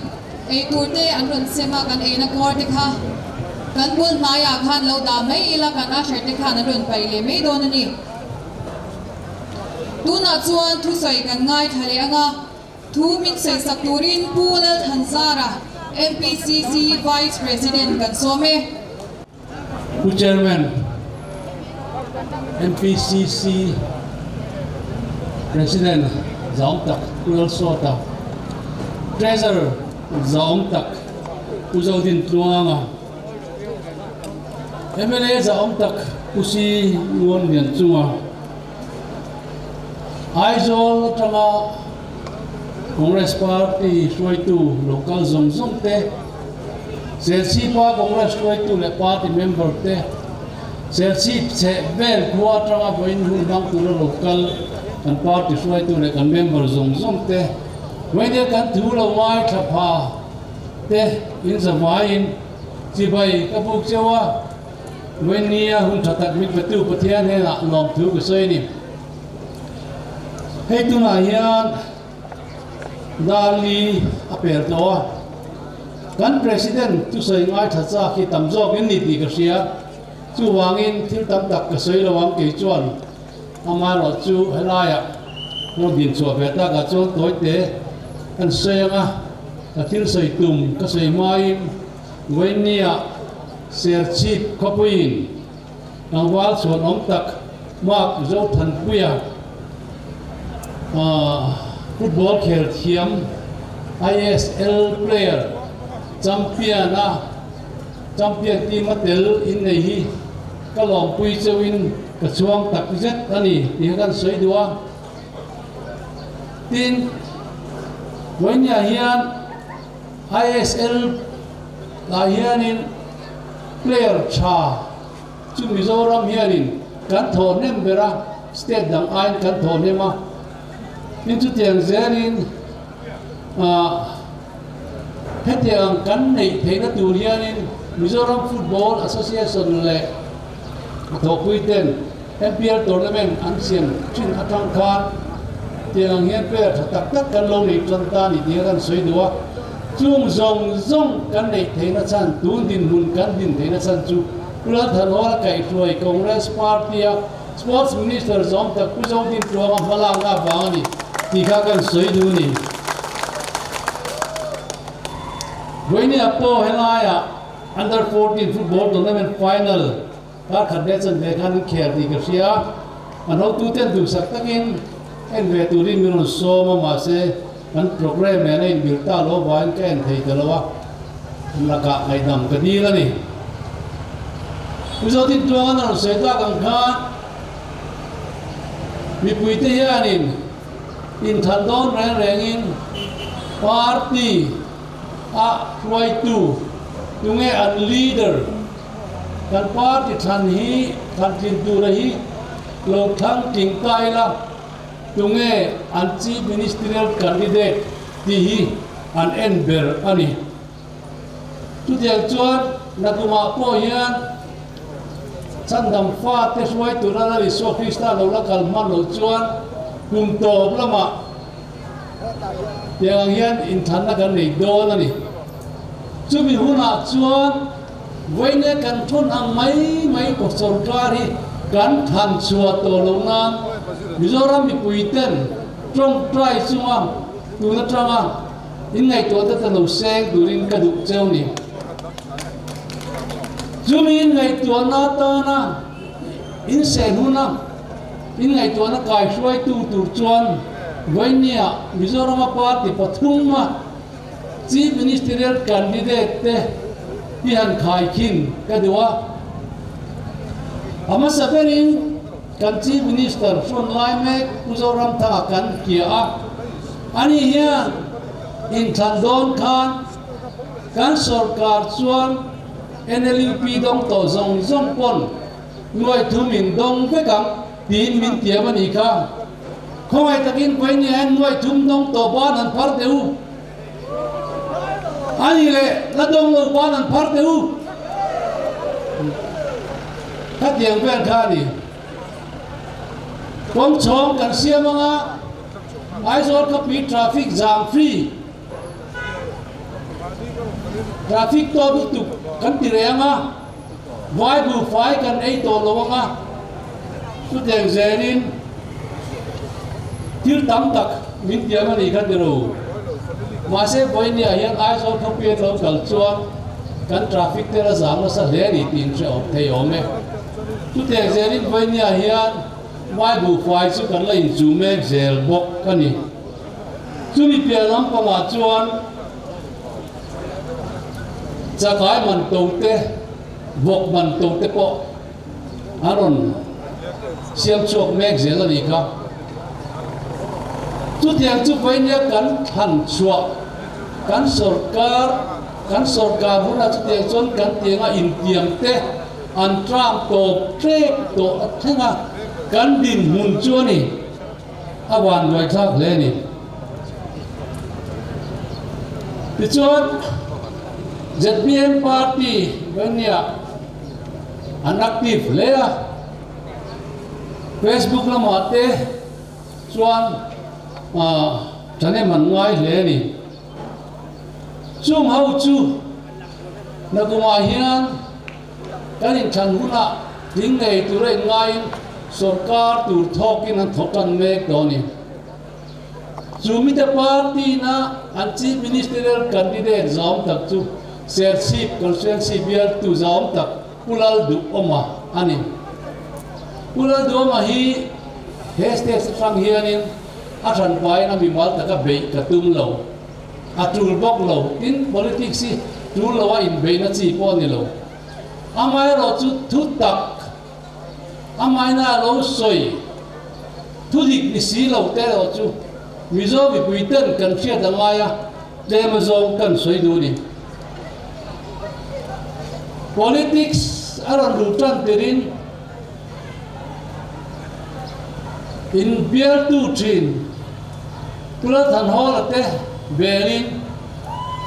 Ei tur te an rawn sem a, kan eina kawr te kha kan bul hnaiah khan lo dah mai ila kan usher te khan an rawn paih leh mai dawn a ni. Tunah chuan thusawi kan ngaithla leh ang a, thu min sawisak turin Pu Lalthanzara, MPCC Vice President kan sawm e. Pu Chairman, MPCC President Zaawm tak Pu Lalsawta, Treasurer Zaawm tak Pu Zodin Tluanga, mla Zaawm tak Pu Si Nguan Lian Chunga, Aizawl atanga Congress Party hruaitu local zawng zawng te, Serchhipa Congress hruaitu leh party member te, Serchhip chheh vel khua atanga vawiin hun hmang tura local kan party hruaitu leh kan member zawng zawng te, vawiin kan thu lo ngaithla pha te in zavaiin chibai ka buk cheu a. Vawinia hun tha tak mit vetu Pathian hnenah lawmthu ka sawi a ni. Hei tunah hian Darli a pel tawh a, kan President thusawi ngaithla chak hi tam zawk in ni tih ka hria. Chuvangin thil tam tak ka sawi lo ang kei chuan amaherawh chu helaiah hmun din chhuah ve takah chuan tawite kan sawi ang a, ka thil sawi tum ka sawi hmain Vawinia Serchhip khawpuiin tlangval chhuan awm tak Mark Zothanpuia football khel thiam ISL player champion a champion team a tel innei hi ka lawmpui cheuhin ka chhuang tak zet a ni tih kha kan sawi duh a. Tin, Vawinia hian ISL ah hianin player tha chu Mizoram hianin kan thawh hnem ber a, state dang aiin kan thawh hnem a. Tin chutiang zelin ah hetiang kan neih theihna tur hianin Mizoram Football Association leh a thawhpui ten MPL tournament an siam thin atang khan tiang ang hian player tha tak tak kan lo neih tan ta ni tih kha kan sawi duh a, chung zawng zawng kan neih theihna chhan tun dinhmun kan din theihna chhan chu Pu Lalthanhawla kaihhruai Congress Party a Sports Minister zawm tak Pu Zodin Tluanga hmalakna avang a ni tih kha kan sawi duh a ni. Vawinia pawh helaiah Under 14 Football Tournament Final Kar khat leh chan ve khan an khel tih ka hria a, an hotuten duhsak takin en ve turin min rawn sawm a, mahse kan programme nen a inbil ta lo avangin ka en thei ta lo a, lakah ngaihdam ka dil a ni. Mizo Tintuangan a rawn sawi tak ang khan mipuite hianin inthan dawn reng rengin party a hruaitu tunge an leader Kan party thlan hi thlan tlin tura hi lo thlang tling ta ila, tunge an Chief Ministerial candidate tih hi an en ber a ni. Chutiang chuan nakumah pawh hian chhandam fate hruai tura Lal Isua Krista lo la kal hman loh chuan kum tawp lamah tiang ang hian inthlanna kan nei dawn a ni. Chumi hunah chuan Vawinia kan thawn ang mai mai kaw sorkar hi kan than chhuah tawh loh nan Mizoram mipui ten tawngtai chunga tun atanga inngaihtuah te ta lo seng turin ka duh cheu ni. Chumi inngaihtuahna atana inseh huna inngaihtuahna kaihruaitu tur chuan Vawinia Mizorama party pathuma Chief Ministerial candidate te hi han khaikhin ka duh a. A hmasa berin kan Chief Minister hrawn lai mek Pu Zoramthanga kan hria a. Ani hian inthlan dawn khan kan sorkar chuan NLUP dawng tawh zawng zawng pawn nuai thum in dawng vek ang tiin min tiam a nih kha. Khawngaih takin Vawinia hian nuai thum dawng tawh ban han phar teh u. A ni leh la dawng lo ban han phar teh u. Khatiang vel kha a ni. Kawng chhawng kan siam anga Aizawl khawpui traffic jam free. Traffic tawt lutuk kan ti reng a, vai buhfai kan ei tawh lo ang a, chutiang zelin thil tam tak min tiam a nih kha ti ro. Mahse vawinia hian Aizawl khawpui an lo kal chuan kan traffic te la zam nasa hle a ni tih in hrehawm thei awm e. Chutiang zelin vawinia hian vai buhfai chu kan la inchuh mek zel bawk a ni. Chumi piah lampangah chuan chakai man to te, vawk man to te pawh an rawn siam chhuak mek zel a nih kha. Chutiang chu vawinia kan thlan chhuah kan sawrkar kan sawrkar hunah chutiang chuan kan tianga intiam te an tlang tawp ṭep tawh a thleng a, kan dinhmun chu a ni. A van buaithlak hle a ni. Tichuan, zpm party Vania an active hle a, Facebook lamah te chuan thahnem an ngai hle a ni. Chung ho chu nakumah hian Kan inthlan hunah tling ngei tura inngaiin sorkar tur thawkin an thawk tan mek dawn a ni. Chu mite party-na an Chief Ministerial candidate zâwm tak chu Serchhip Constituency bialtu zâwm tak Pu Lalduhawma a ni. Pu Lalduhawma hi he stage atang hianin a hranpain a mimal taka beih ka tum lo. A tul bawk lo. Tin, politics hi tul loa inbeihna chi pawh a ni lo. Amaherawhchu thu tak, amaina a lo sawi thu dik ni si lo te erawh chu Mizo mipui ten kan hriat a ngai a, tlem azawng kan sawi duh a ni. Politics a rawn luh tan tirin Inbialtu thin Pulathanhawla te velin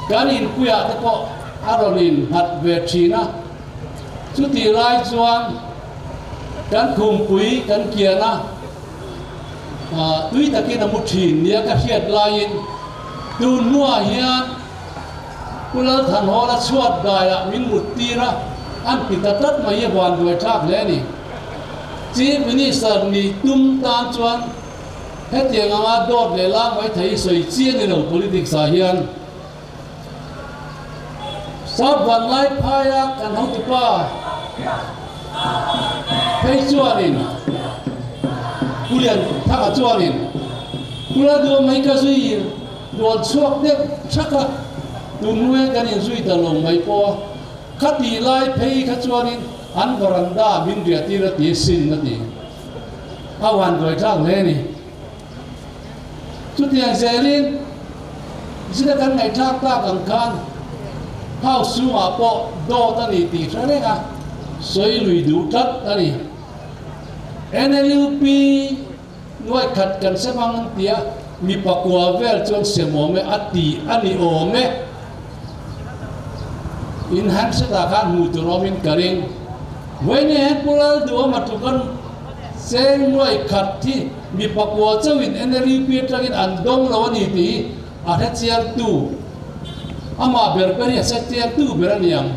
kan inpuiah te pawh a rawn innghat ve thin a, chutih lai chuan kan khumpui kan kian a, tui takin a mu thin nia ka hriat laiin tun hnuah hian Pulalthanhawla chhuat daiah min mut tir a, an ti ta tlat mai hi a vanduai thlak hle a ni. Chief Minister nih tum tan chuan hetiang anga dawt leh lang mai thei hi sawi chi a ni lo politics ah hian. South Vanlai phaia kan hotupa phei chuanin Pu Lianthanga chuanin Pu Lalduha mai ka zui Rual chhuak deuh thak a, tunhnuai kan inzui ta lo mai pawh a, khatih lai phei kha chuanin an varanda min riah tir a ti sin a ti. A uan duai tlak hle a ni. Chutiang zelin zira kan ngaihthlak tak ang khan house chhungah pawh dawt a ni tih hre reng a, sawi lui duh tlat a ni. NLUP. Nuai khat kan sem ang an ti a, mipa kua vel chuan sem awm e a ti a ni awm e. In handset ah khan hmuh tur awmin ka ring. Vawiin hian Pu Lalduhawma tukan cheng nuai khat hi mipa kua chauhin NLUP atangin an dawng lo a ni tih hi a hrechiangtu, amah ber ber hi a hrechiangtu ber a ni ang.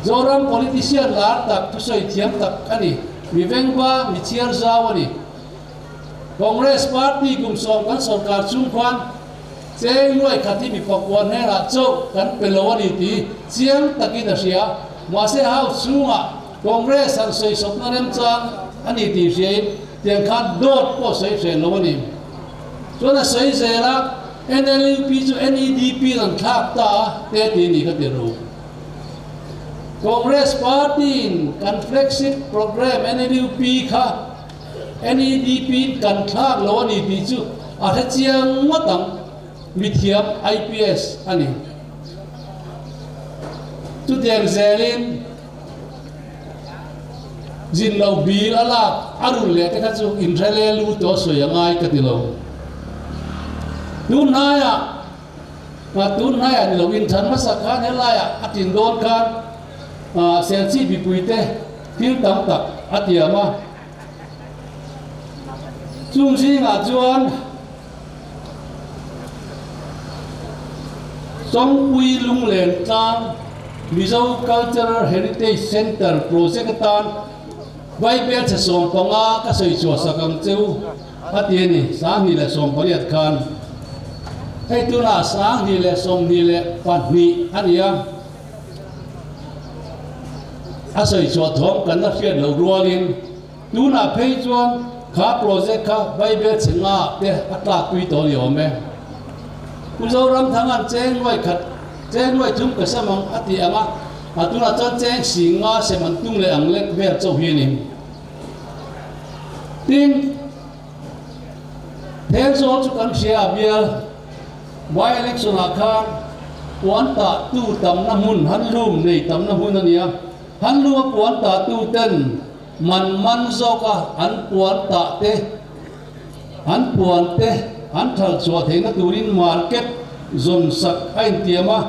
Zoram politician lar tak, thusawi thiam tak a ni. Mi vengva, mi chhiar zau a ni. Congress party kum sawm kan sorkar chung khuan cheng nuai khat hi mi pakua hnenah chauh kan pe lo a ni tih chiang takin a hria. Mahse House chhungah Congress han sawi sawpna remchang a ni tih hriain tiang khan dawt pawh sawi hreh lo a ni. Chuan a sawi zel a, NLUP chu NEDP in an thlak ta a, te ti ni ka ti ru. Congress party in kan flagship programme NLUP kha NEDP in kan thlak lo a ni tih chu a hre chiang ngawt ang, mithiam IPS a ni. Chutiang zelin Zin lo bil a lak a rulh leh te kha chu inhre le lu tawh sawi a ngai ka ti lo. Tun hnaiah ah tun hnaiah ni lo inthan hmasa khan helaiah a tin dawn khan ah Serchhip mipui te thil tam tak a tiam a. Chung zingah chuan. Chawngpui Lunglen tlang Mizo Cultural Heritage Centre project atan Bible chhe 15 ka sawi chhuah sak ang che u a ti a ni, 2018 khan. Hei tunah 2022 a ni a, a sawi chhuah thawm kan la hriat loh rualin tunah phei chuan kha project kha Bible chhe nga te a tlak pui tawh a ni awm e. Pu Zoramthanga'n cheng nuai khat, cheng nuai thum ka sem ang a ti ang a, a tunah chuan cheng sing nga sem an tum leh ang lek vel chauh hi a ni. Tin, Thenzawl chu kan hria a bial by election ah khan puan tah tu tamna hmun, handloom nei tamna hmun a ni a, handloom a puan tah tu ten man man zawk a an puan tah te, an puan te an thal chhuah theihna turin market zawn sak a intiam a,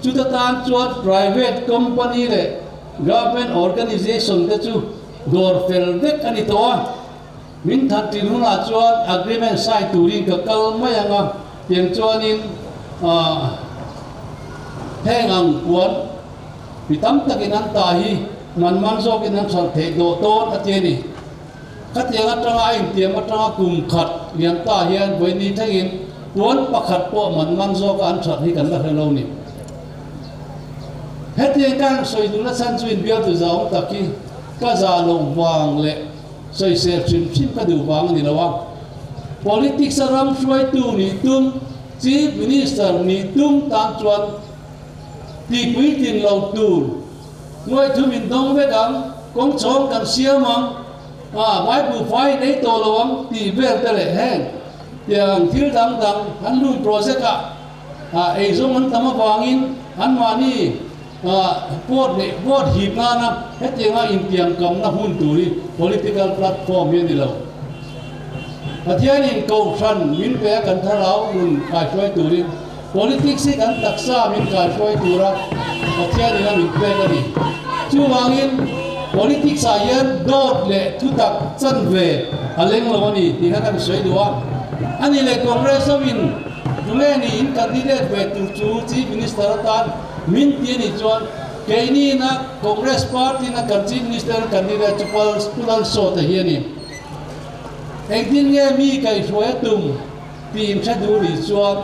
chuta tan chuan private company leh government organisation te chu dawr fel vek a ni tawh a, min that tin hunah chuan agreement sign turin ka kal mai ang a, tiang chuanin heng ang puan mi tam takin an ta hi man man zawkin an hralh theih dawh dawn a ti a ni. Khatiang atanga a intiam atanga kum khat lian ta hian vawiini thlengin puan pakhat pawh man man zawka an that hi kan la hre lo ni. Hetiang ka han sawi duhna chhan chu inbialtu za awm tak hi ka za loh vang leh sawisel hrim hrim ka duh vang a ni lo a. Politics a ram hruaitu nih tum, Chief Minister nih tum tan chuan tihpuitlin lo tur Ngaithum in dawng vek ang, kawng chhawng kan siam ang, ah Bible fai in ei tawh lo ang tih vel te leh heng tiang thil dang dang an lum project ah ah eizawng an tam avangin anmahni ah vote leh vote hip nana hetianga intiamkamna hun tur hi political platform hi a ni lo. Pathianin Kohhran min pe a kan thlarau nun kaihruai turin Politics hi kan taksa min kaihruai tura Pathianin a min pek a ni. Chuvangin politics ah hian dawt leh thutak chanve a leng lo a ni tih kha kan sawi duh a. A ni leh Congress ho in tunge ni in candidate ve tur chu Chief Minister atan min ti a nih chuan keini ina Congress party ina kan Chief Minister candidate chu Pu Lalsawta hi a ni. Engtin nge mi kaihruai a tum? Tih hre duh nih chuan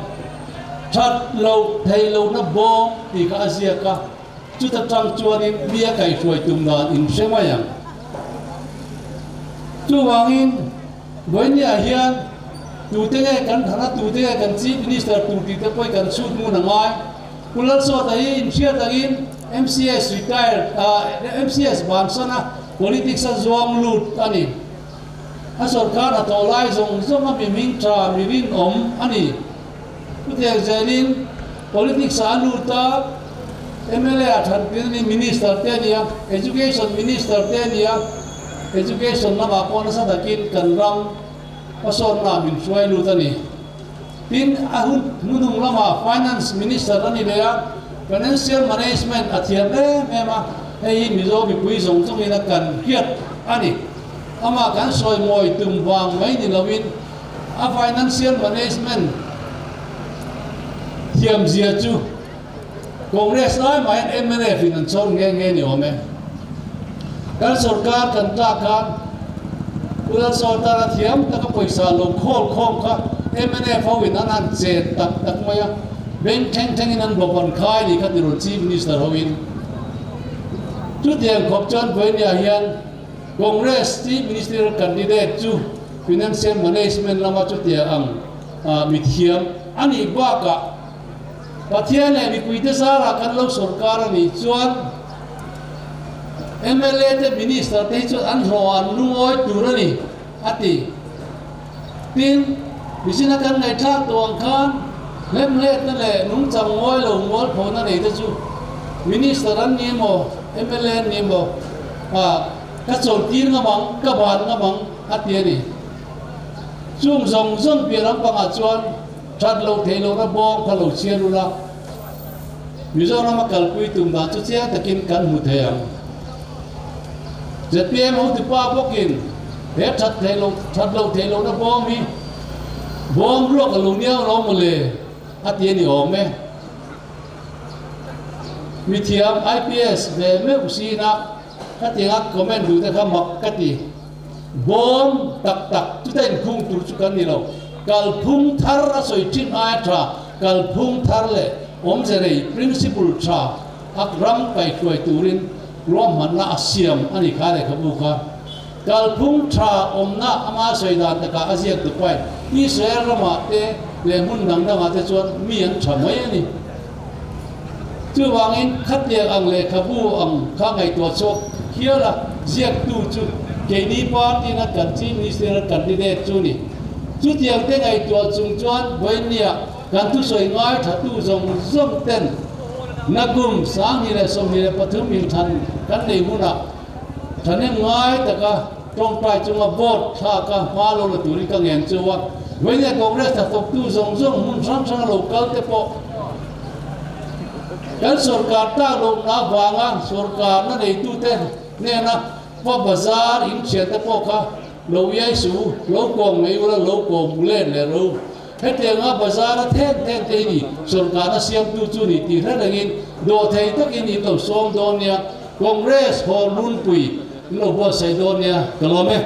that loh theih lohna bawm tih kha a ziak a, chuta tang chuanin mi a kaihhruai tum dan in hre mai ang. Chuvangin Vawinia hian tute nge kan thlan a, tute nge kan Chief Minister tur tih te pawh hi kan chhut ngun a ngai. Pu Lalsawta hi inhriat angin MCS retired, MCS bansana politics a zuang lut a ni. A sawrkar a tawh lai zawng zawng a mi hming tha, mi rinawm a ni. Chutiang zelin politics ah a lut a, mla a than pin a ni, minister te a ni a, education minister te a ni a, education lamah pawh nasa takin kan ram hmasawnna ah min hruai lut a ni. Tin, a hun hnuhnung lamah finance minister a ni leh a, financial management a thiam em em a, hei hi Mizo mipui zawng zawngin a kan hriat a ni. Amah kan sawi mawi tum vang mai ni loin a financial management thiam zia chu Congress lai mahin mnf in an chhawr nghe nghe ni awm e. Kan sorkar kan tlak khan Pu Lalsawtara thiam taka pawisa lo khawl khawm kha mnf ho in an han chen tak tak mai a, beng thleng thleng in an bawp an khai ni kha ti rawn Chief Minister ho in. Chutiang khawp chuan Vawinia hian Congress Chief Ministerial candidate chu Financial Management lama chutia ang mithiam a nih bakah Pathian leh mipuite zarah kan lo sawrkar a nih chuan mla te Minister te hi chuan an hlawh an lungawi tur a ni a ti. Tin, mihring a kan ngaihthlak tawh ang khan hlemhletna leh nungchang ngawi lo mualphawhna nei te chu Minister an ni emaw, mla an ni emaw ah ka chawltir ngam ang, ka ban ngam ang a ti a ni. Chung zawng zawng piah lampangah chuan that loh theih lohna bawng kha lo chhiar ula, Mizoram a kalpui tum dan chu chiang takin kan hmu thei ang. Zpm hotupa bawkin he that theih loh that loh theih lohna bawm hi bawm ruak a lo niau lo maw le a ti a ni awm e. Mithiam IPS ve meuh sina khatianga comment duh te kha mak ka ti. Bawm tak tak chuta inkhung tur chu kan ni lo. Kalphung thar a sawi thin aia tha, kalphung thar leh awmze nei principle tha ak ram kaihhruai turin ruahmanna a siam a ni kha lehkhabu kha. Kalphung tha awmna anga sawi dan takah a ziak dupain Israel ramah te leh hmun dang dangah te chuan mi an tha mai a ni. Chuvangin khatiang ang lehkhabu ang kha ngaihtuah chhuak hial a, ziaktu chu keini party-na kan Chief Minister-a candidate chu ni. Chutiang te ngaihtuah chung chuan Vawinia kan thusawi ngaithatu zawng zawng ten nakum 2023 inthan kan nei hunah thahnem ngai taka tawngtai chunga vote thlaka hma lo la turin ka ngen chu a. Vawinia Congress hnathawktu zawng zawng hmun hrang hranga lo kal te pawh Kan sorkar tak lohna avanga sorkarna neitute hnena va bazar in thiante pawh kha lo iai su, lo kawm ngei ula, lo kawm len leh ro. Hetianga bazar a then then te hi ni sorkarna siamtu chu ni tih hre rengin dawhthei takin in lo sawm dawn nia, Congress haw runpui in lo buatsaih dawn nia, ka lawm e.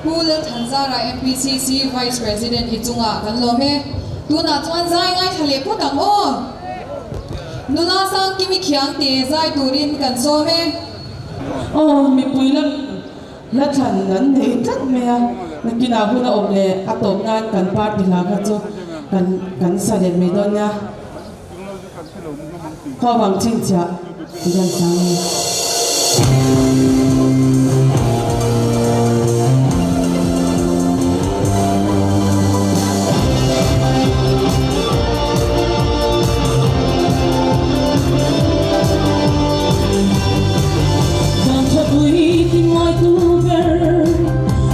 Pu Lalthanzara MPCC Vice President i chungah kan lawm e. Tunah chuan zai ngaithla leh phawt ang aw. Nula Sangkimi Khiangte zai turin kan sawm e. Aw mipui lam hla thlan an nei tlat mai a, nakinah hun a awm leh a tawp nan kan party hla kha chu kan kan sa leh mai dawn nia. Khuavang chhinchhiah ti kan sang e. Vangkhawpui ti ngawitu ber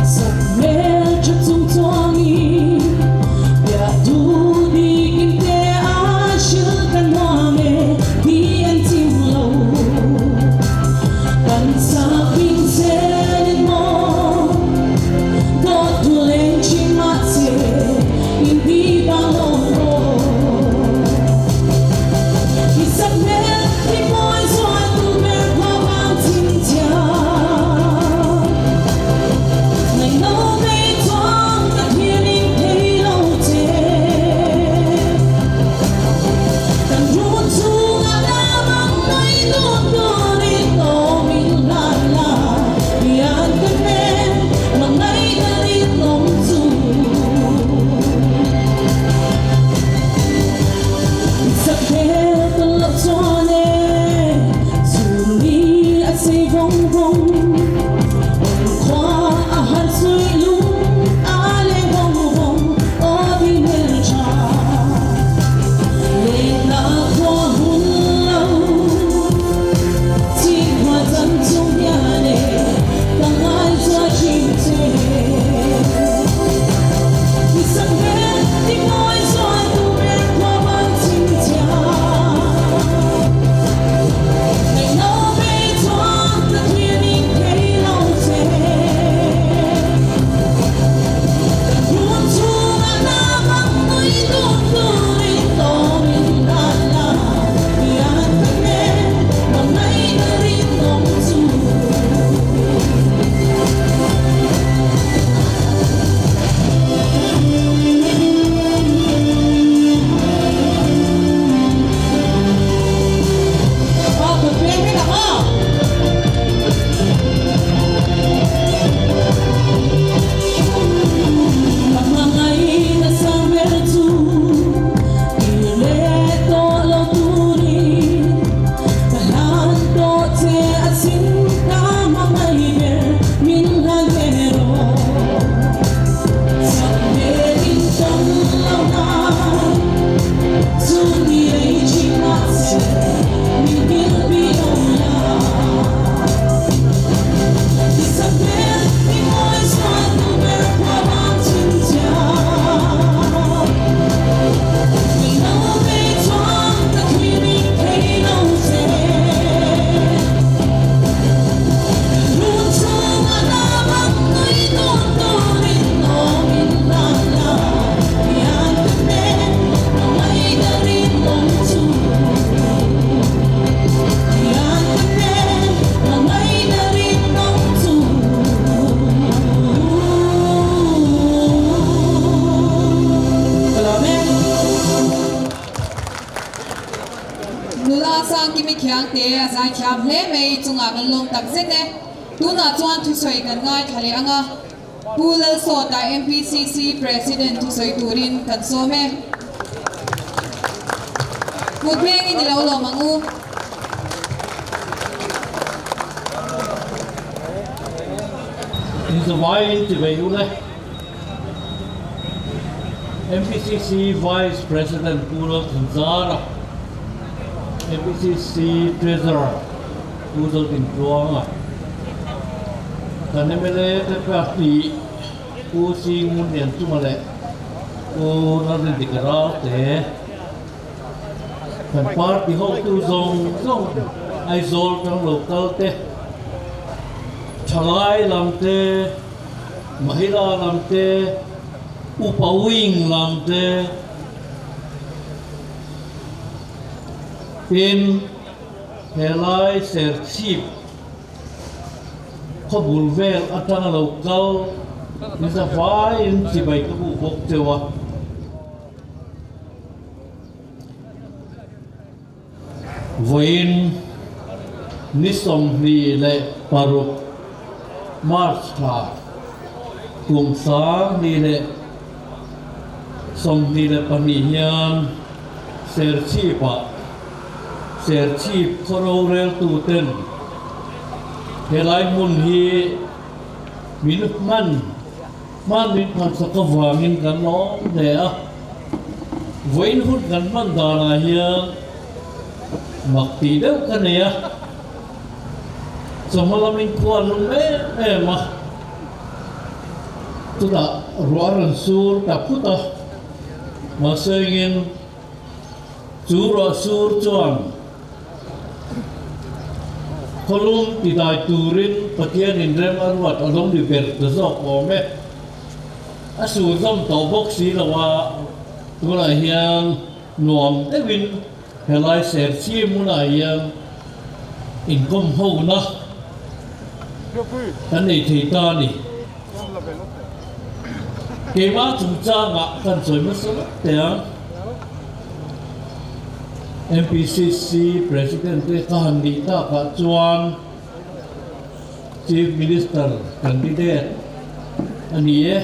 sak hmel tha chung chuangin piah thu dikin te a hrilh kan nuam e ti an chim lo. Kan Nula Sangkimi Khiangte a zaithiam hle mai chungah kan lawm tak zet e. Tunah chuan thusawi kan ngaithla leh ang a, Pu Lalsawta MPCC President thusawi turin kan sawm e. Kut vengin i lo lawm ang u. Inzawaiin tivei u le. MPCC Vice President Pu Lalthanzara, MPCC Treasurer Pu Zodintluanga, kan mla te pahnih Pu Singun Lianchunga leh Pu Lalrindika Ralte, kan party hotu zawng zawng Aizawl tang lo kal te, thalai lam te, Mahila lam te, Upa Wing lam te, tin helai Serchhip khawbul vel atanga lo kal nisa faiin chibai ka hmuh bawk cheu a. Vawiin ni 26 March thla kum 2022 hian Serchhip-ah Serchhip khaw roreltuten helai hmun hi min hman Hman min phalsak avangin kan lawm hle a, vawiin hun kan hman danah hian mak tih deuh ka nei a, chawhma lamin khua an lum em em a, chutah ruah a rawn sur ta phut a, mahse engin chu ruah sur chuan Khawlum ti dai turin Pathianin rem a ruat a lo ni ber ta zawk awm e. A sur zawm tawh bawk si lo a, tunah hian nuam deuhin helai Serchhip hmunah hian inkawm hona kan nei thei ta a ni. Keimah chungchangah kan sawi hmasa vek teh ang. MPCC President te ka han nih takah chuan Chief Minister candidate a ni e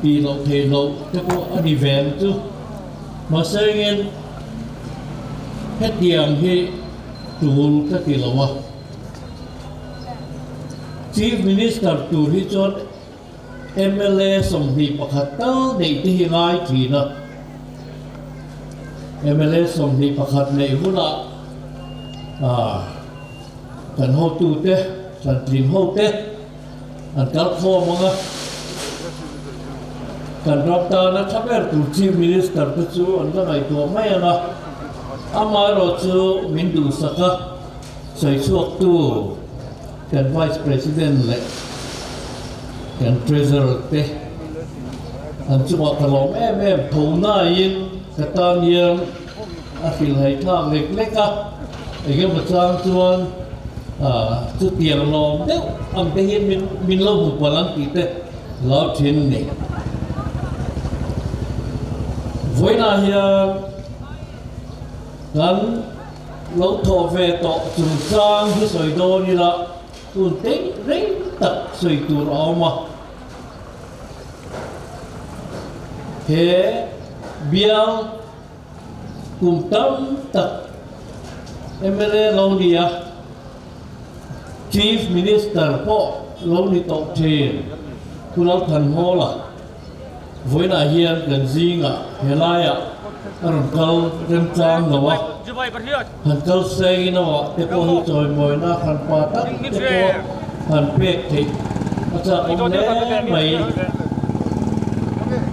tih loh theih loh te pawh a ni ve ang chu. Mahse engin hetiang hi tul ka ti lo a. Chief Minister tur hi chuan mla 21 tal neih te hi ngai thin a. Mla 21 neih hunah kan hotute, kan tling hote an kal khawm ang a. Kan ram tana tha ber tur Chief Minister te chu an la ngaihtuah mai ang a. Amaherawhchu min duhsak a. Sawi chhuaktu kan Vice President leh kan Treasurer te an chungah ka lawm em em tho naiin ka tan hian a hrilhhai thlak lek lek a, engemaw chang chuan chutiang lawm deuh ang te hian min min lo hmu palh ang tih te lau thin ni. Vawiinah hian kan. Lo thawh ve tawh chungchang hi sawi dawn ila tun tei reng tak sawi tur a awm a. He bial kum tam tak mla lo ni a, Chief Minister pawh lo ni tawh thin Pu Lalthanhawla Vawiinah hian kan zingah helaiah a rawn kal remchang lo a, han kal sengin a te pawh hi chawimawina hran pa tak te pawh han pek theih a chak awm hle mai.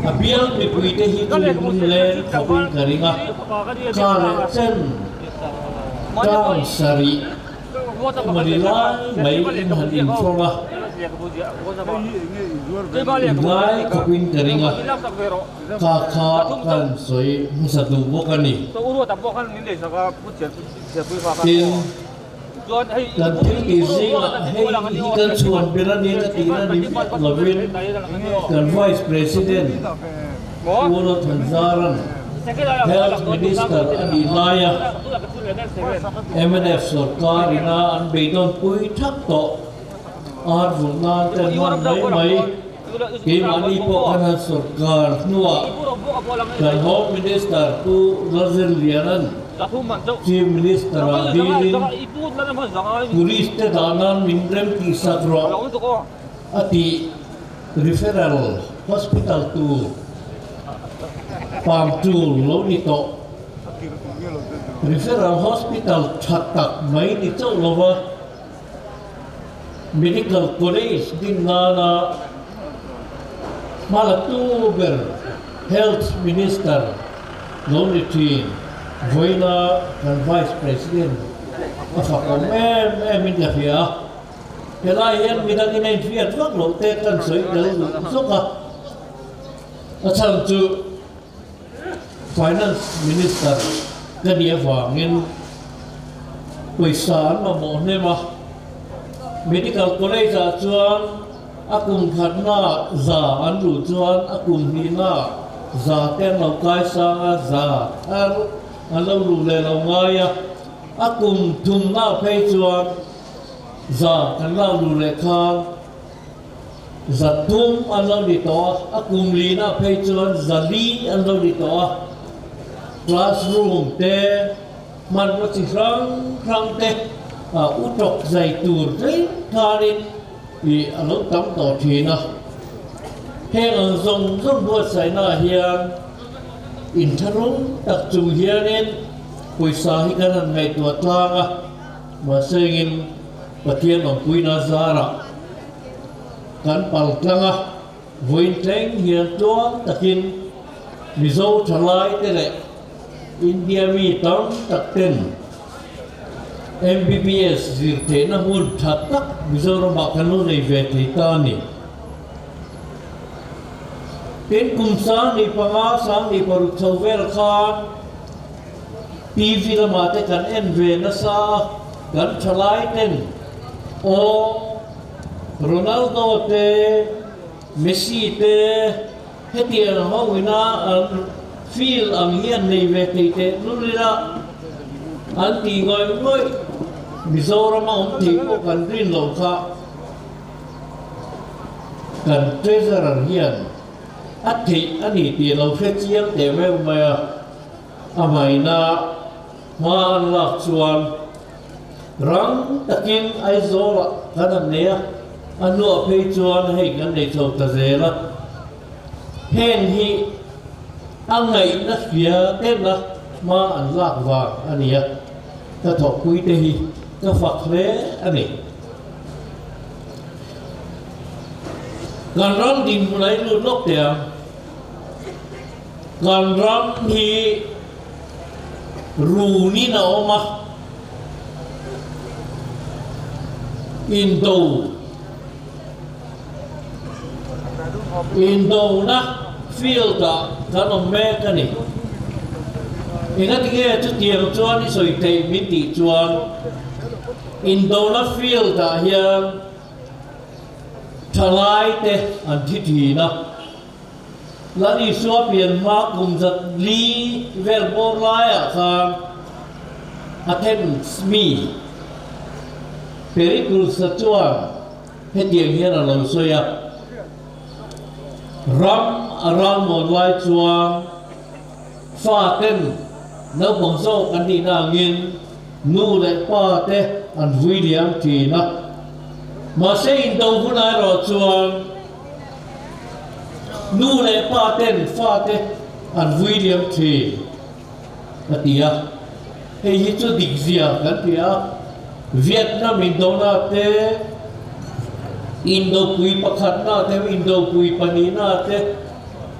A bial mipuite hi chu lung leng khawpin ka ring a, kha leh chen tang sarih Mawni lai mai in han inthlawr a, inlai khawpin ka ring a, kha kha ka han sawi hmasa duh bawk a ni. Tin, kan thil tih zingah hei hi kan chhuan ber a ni ka tihna ni miah lovin kan Vice President Pu Lalthanzaran. Health Minister a nih laia mnf sorkar ina an beidawn pui thak tawh ar vulh nan ten hman mai mai keimahni pawh kan han sorkar hnuah kan Home Minister Pu Lalzirliana'n Chief Minister ah dilin Police te dah nan min rem tihsak rawh a tih. Referral Hospital tur pam tul lo ni tawh. Referral Hospital tha tak mai ni chauh lova Medical College din nana hmalatu ber Health Minister lo ni thin vawiina kan Vice President a fakawm em em in ka hria. Helai hian midangin a inhriat vak loh te kan sawi tel duh zawk a, a chhan chu Finance Minister ka nih avangin pawisa an mamawh hnem a, Medical College ah chuan a kum khatna za an luh chuan a kum hnihna za te an lo kai sang a, za thar an lo luh leh lo ngai a, a kum thumna phei chuan Za kan lak luh leh khan za tum an lo ni tawh a, a kum lina phei chuan za li an lo ni tawh a. Classroom te, hmanraw chi hrang hrang te u tawk zai tur tlem khanin ih a lo tam tawh thin a. Heng ang zawng zawng buatsaihnaah hian intharum tak chung hianin pawisa hi kan han ngaihtuah tlang a. Mahse engin Pathian awmpuina zarah kan pal tlang a, vawiin thleng hian tluang takin Mizo thalaite leh India mi tam tak ten MBBS zir theihna hmun tha tak Mizoramah kan lo nei ve thei ta a ni. Tin, kum 15, 16 chho vel khan, TV lamah te kan en ve nasa a, kan thalai ten aw Ronaldo te, Messi te hetiang ho ina an feel ang hian nei ve thei teh lul ila an tih ngawih ngawih Mizoram a awm thei pawh kan rin loh kha kan Treasurer hian a theih a ni tih lo hre chiang teh meuh mai a. A hmaina hma an lak chuan rang takin Aizawlah kan han nei a, a hnuah phei chuan hei kan nei chho ta zel a. Heng hi a ngaihna hria tena hma an lak vang a ni a, ka thawhpuite hi ka fak hle a ni. Kan ram dinhmun a inlut lawk teh ang. Kan ram hi runin a awm a, indo indona field ah kan awm mek a ni. Engatinge chutiang chuan i sawi theih min tih chuan indona field ah hian thalai te an thi thin a. Lal Isua pian hma kum zat li vel bawr laiah khan Athens mi Pericles-a chuan hetiang hian a lo sawi a, Ram a ralmuan lai chuan faten naupang zawk an nihna angin nu leh pa te an vui liam thin a, mahse indo hunah erawh chuan Nu leh pa ten fate an vui liam thin a ti a, hei hi chu dik zia kan ti a, Vietnam indona te, Indopui pakhatna te, Indopui pahnihna te,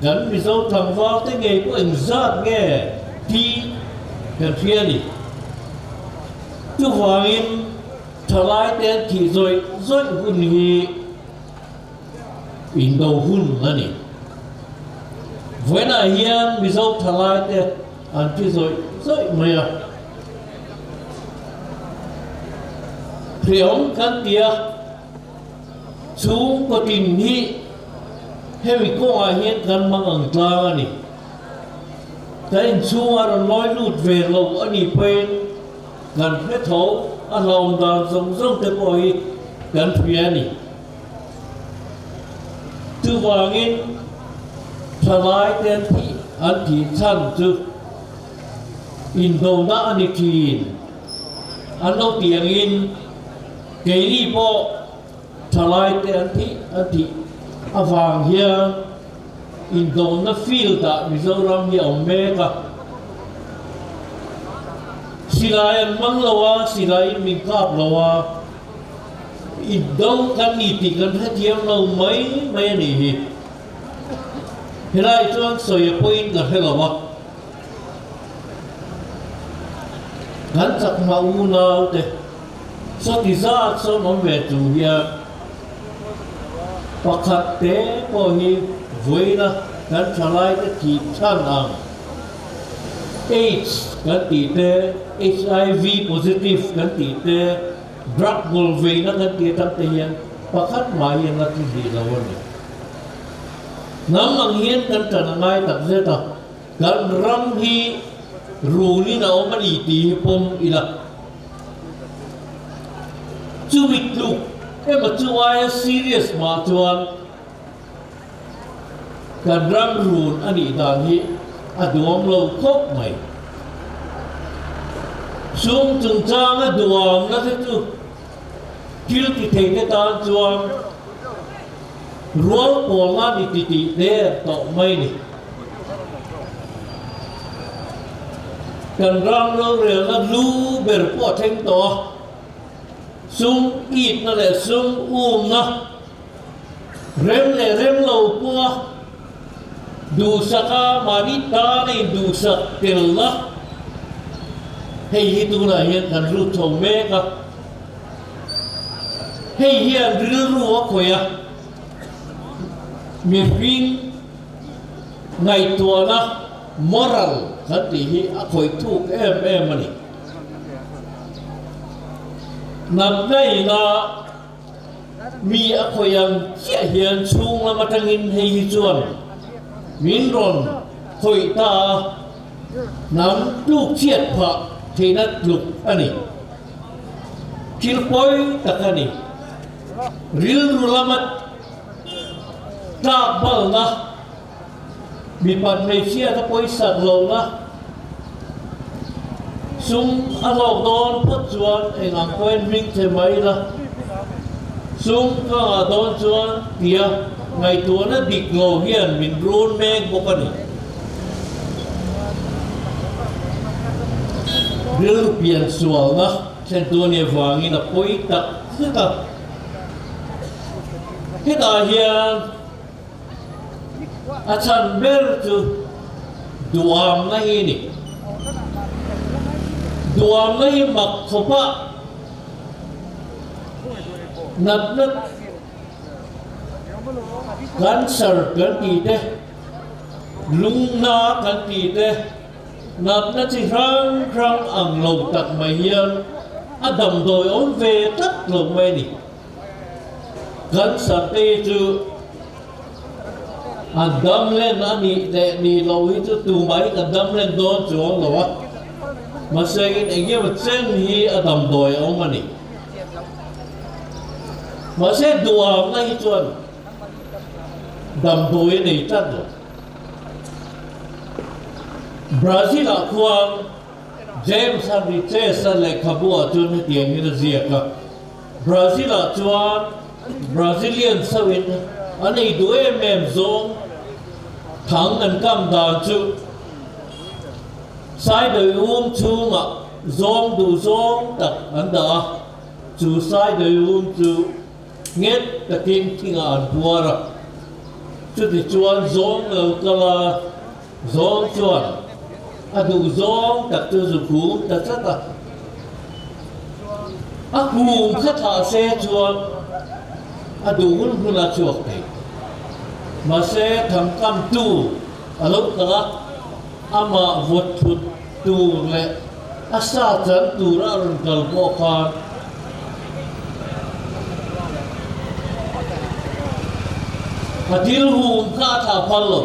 kan Mizo tlangval te ngei pawh engzat nge thi kan hria a ni. Chuvangin thalai te an thih zawih zawih hun hi Indo hun a ni. Vawiinah hian Mizo thalaite an thi zawih zawih mai a. Hreawm kan ti a, chhungkaw tin hi hemi kawngah hian kan mang ang tlang a ni. Kan inchhung a rawn lawi lut ve lo a nih pawhin kan hre tho, a hlauhawm dan zawng zawng te pawh hi kan hria a ni. Chuvangin thalai te an thih an thih chhan chu indona a ni thin. An lo tih angin keini pawh thalai te an thih an thih avang hian indona field ah Mizoram hi a awm mek a. Silai an hmang lo a, silaiin min kap lo a. I do kan ni tih kan hrethiam lo mai mai a nih hi. Helai chuan sawi a pawhin ka hre lo a. Kan chakma unau te sawti zat sawn awm ve chung hian pakhat te pawh hi vawiina kan thalai te thih chhan ang AIDS kan tih te, HIV positive kan tih te, Drug bul veina kan tih atang te hian pakhat mah hi an la thi hlih lo a ni. Hnam ang hian kan tan a ngai tak zet a, kan ram hi rulin a awm a ni tih hi pawm ila. Chumi tluk emaw chu aia serious mah chuan kan ram run a nih dan hi a duam lo khawp mai. Sum chungchanga duamna te chu thil ti thei te tan chuan rual pawlna ni ti tih der tawh mai ni. Kan ram rorelna lu ber pawh a thleng tawh a, sum itna leh sum umna, Rem leh rem lo pawha duhsaka mahni tana induhsak telna hei hi tunah hian kan lut chho mek a. Hei hian rilru a khawih a, mihring ngaihtuahna, moral, kan tih hi a khawih thuk em em a ni. Natna ina. Mi a khawih ang chiah hian chhung lam atangin hei hi chuan min rawn khawih ta a, hnam tluk chhiat phah theihna tluk a ni. Thil pawi tak a ni. Rilru lama tlak balna, mipat hmeichhiata pawisak lohna, Sum a hlawk dawn phawt chuan eng ang pawhin hming che mai ila, sum ka ngah dawn chuan tia ngaihtuahna dik lo hian min run mek bawk a ni. Rilru pian sualna thlentu a nih avangin a pawi tak zet a. Hetah hian. A chhan ber chu duamna hi a ni. Duamna hi mak khawpa natna cancer kan tih te, lungna kan tih te, natna chi hrang hrang ang lo tak mai hian a damdawi awm ve tlat lo mai a ni. Cancer te hi chu a dam len a nih leh nih loh hi chu tumah hi ka dam len dawn chuang lo a, mahse in eng emaw chen hi a damdawi a awm a ni. Mahse duhamna hi chuan damdawi a nei tlat lo. Brazil ah khuan James a Riches-a lehkhabu ah chuan hetiang hian a ziak a. Brazil-ah chuan Brazilian chauhin an ei duh em em zawng thang an kam dan chu Saidawi um chhungah zawng duh zawng tak an dah a, chu Saidawi um chu nghet takin thingah an buar a, chutichuan zawng lo kal a, Zawng chuan a duh zawng tak chu zu khum ta tlat a. A khum kha thlah se chuan a duh hun hun a chhuak thei. Mahse thangkamtu a lo kal a, amah vawt thut tur leh a sa chan tur a rawn kal pawh khan a thil hum kha a thlah phal lo.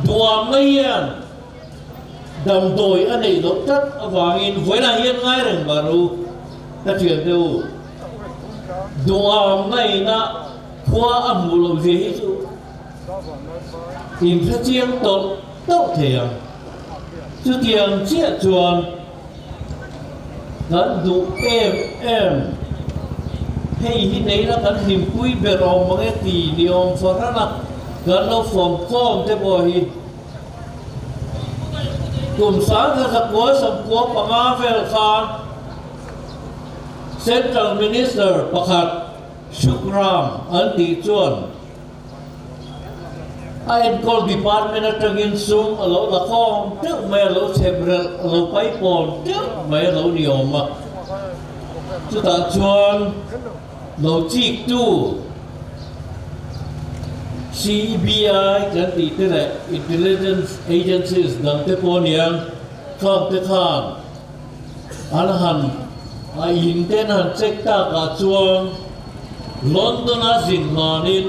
Duamna hian Damdawi a neih loh tlat avangin vawilah hian ngai reng mah ru ka thian te u. Duham ngaihna khua a hmuh loh zia hi chu in hre chiang tawlh tawlh thei ang. Chutiang chiah chuan kan duh em em hei hi neila kan hlimpui ber awm mang e ti ni awm fahran a kan lo fawmkhawm te pawh hi. Kum 1995 vel khan Central Minister pakhat Shukram an tih chuan a enkawl department atangin sum a lo la khawm teuh mai, a lo chhem relh, a lo paipawn teuh mai a lo ni awm a. Chutah chuan lo chiktu CBI kan tih te leh Intelligence Agencies dang te pawh aniang khang te khan an han a in te an han check tak ah chuan London a zin hmanin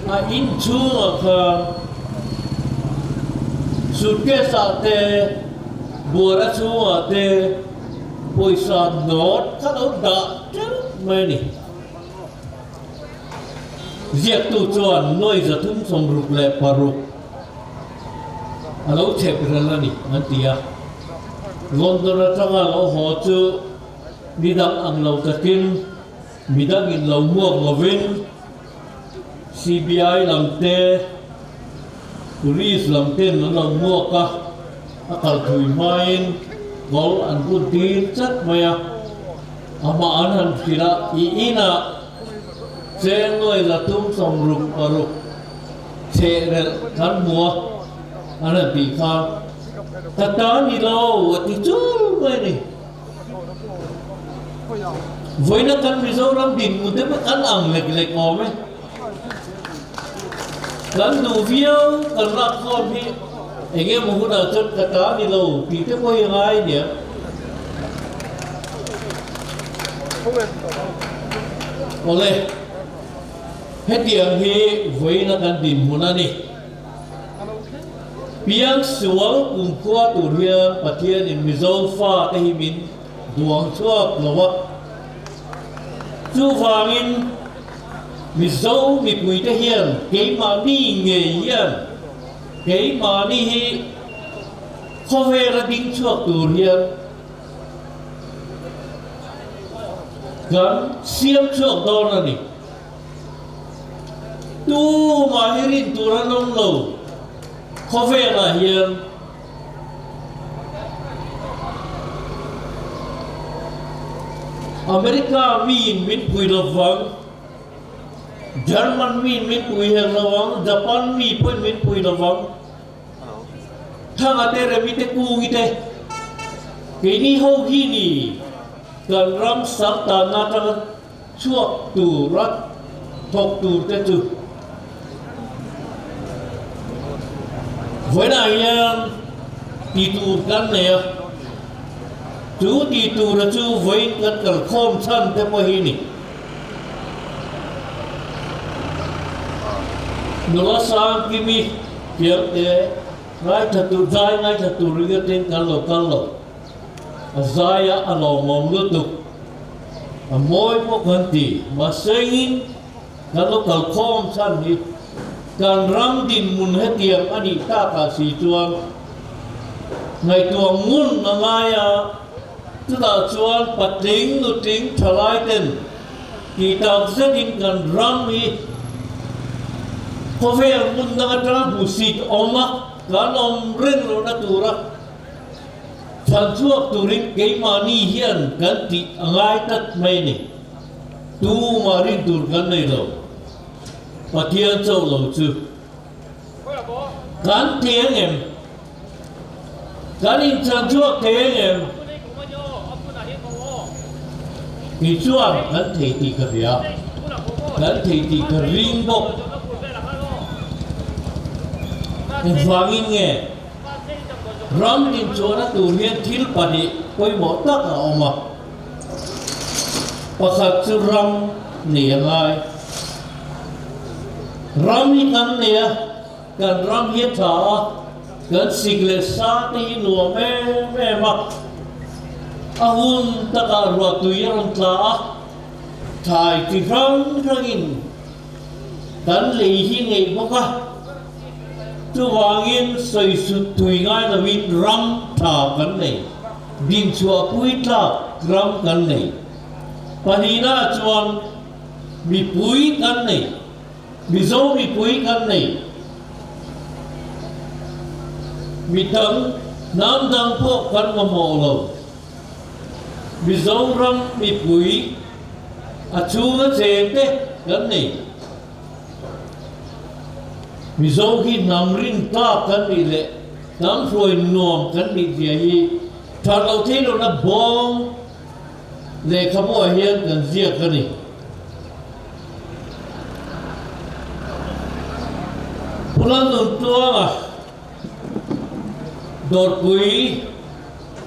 a in chhungah khan suitcase ah te buara chhungah te pawisa note kha lo dah teuh mai a ni. Ziaktu chuan nuai 366 a lo chhep rel a ni an ti a. London atanga lo haw chu midang ang lo takin midangin lo muak lovin CBI lam te, Police lam ten an lo muak a, a kal thui hmain goal an bun tir chat mai a. Amah an han hrilh a, I inah cheng nuai 366 cheh relh kan hmu a, an han tih khan, Ka ta ni lo, a ti chul mai a ni. Vawiina kan Mizoram dinhmun te pawh kan ang lek lek awm e. Kan duh viau kan lak khawm hi eng emaw hunah chuan ka ta ni lo tih te pawh hi a ngai nia. Awle, hetiang hi vawiina kan dinhmun a ni. Piang sual kumkhua tur hian Pathianin Mizo fate hi min duang chhuak lo a. Chuvangin Mizo mipuite hian keimahni ngei hian keimahni hi khawvela ding chhuak tur hian kan siam chhuak dawn a ni. Tumah hi rin tur an awm lo. Khawvelah hian America miin min pui lo vang, German miin min pui hek lo vang, Japan mi pawhin min pui lo vang. Thanga te, Remi te, Kungi te, keini ho hi ni kan ram sartanna atanga Chhuak tur a thawk tur te chu vawiinah hian ti tur kan nei a, chu ti tura chu vawiin kan kalkhawm chhan te pawh hi ni. Nula Sangkimi Thiamte ngaithla tur zai ngaithla tur ringawtin kan lo kal lo. A zai a, a lawmawm lutuk. A mawi pawh kan ti. Mahsengin kan lo kalkhawm chhan hi kan ram dinhmun hetiang a nih takah si chuan ngaihtuah ngun a ngai a, chutah chuan patling nutling thalai ten tih tak zetin kan ram hi khawvel hmun dang atanga hmuhsit awm a, kan awm reng lohna tura Chhan chhuak turin keimahni hian kan tih a ngai tlat mai a ni. Tumah rin tur kan nei lo. Pathian chauh lo chu kan thei ang em? Kan inchhan chhuak thei ang em? Kei chuan kan thei tih ka hria. Kan thei tih ka ring bawk. Engvangin nge? Ram inchuahna tur hian thil pahnih pawimawh tak a awm a, pakhat chu ram nei a ngai. Ram hi kan nei a, kan ram hi a tha a. Kan sik leh sa te hi nuam em em a, a hun takah ruah tui a rawn tla a, thlai chi hrang hrangin kan lei hi ngeih bawk a, chuvangin sawi sut tui ngai loin ram tha kan nei, dinchhuah pui tlak ram kan nei. Pahnihna chuan mipui kan nei. Mizo mipui kan nei. Mi dang, hnam dang pawh kan mamawh lo. Mizoram mipui a chhunga cheng te kan nei. Mizo hi hnam rin tlak kan nih leh hnam hruai nuam kan nih zia hi that loh thei lohna bawng Lehkhabu ah hian kan ziak a ni. Pu Lalnuntuanga Dawrpui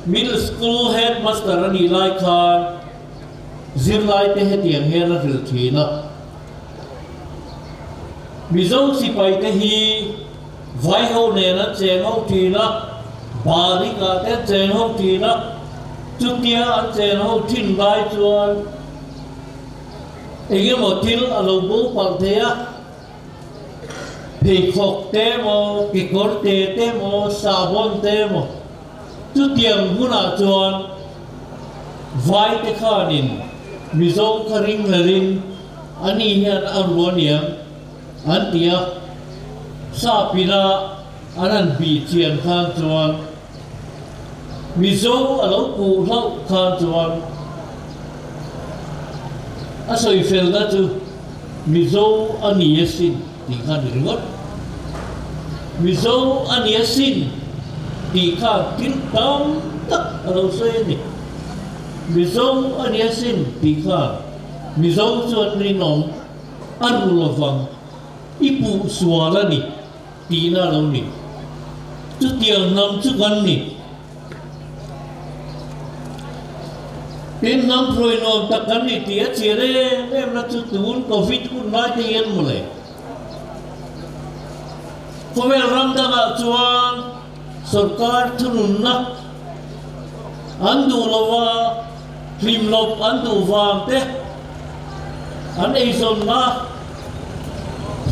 Middle School Headmaster a nih lai khan zirlaite hetiang hian a hrilh thin a, Mizo sipaite hi Vaiho nen an cheng ho thin a, Barikah te an cheng ho thin a, chutia an cheng ho thin lai chuan eng emaw thil a lo bo palh thei a, pheikhawk te emaw, kekawr te te emaw, sahbawn te emaw, chutiang hunah chuan Vaite khanin Mizo kha ringhlelin ani hian a ru aniang. An ti a, Sapina an han bih chian khan chuan Mizo a lo puh hlauh khan chuan a sawi felna chu Mizo a ni asin tih kha ni ringawt. Mizo a ni asin tih khan thil tam tak a lo sawi a ni. Mizo a ni asin tih khan Mizo chuan rinawm. A ru lovang, i puh sual a ni tihna a lo ni. Chutiang hnam chu kan ni. Tin, hnam hruai nuam tak kan ni tih a chian em em na chu tun Covid hun lai te hian mawle. Khawvel ram dangah chuan sorkar thununna an duh lo a, Hlimlawp an duh vang te, an eizawnna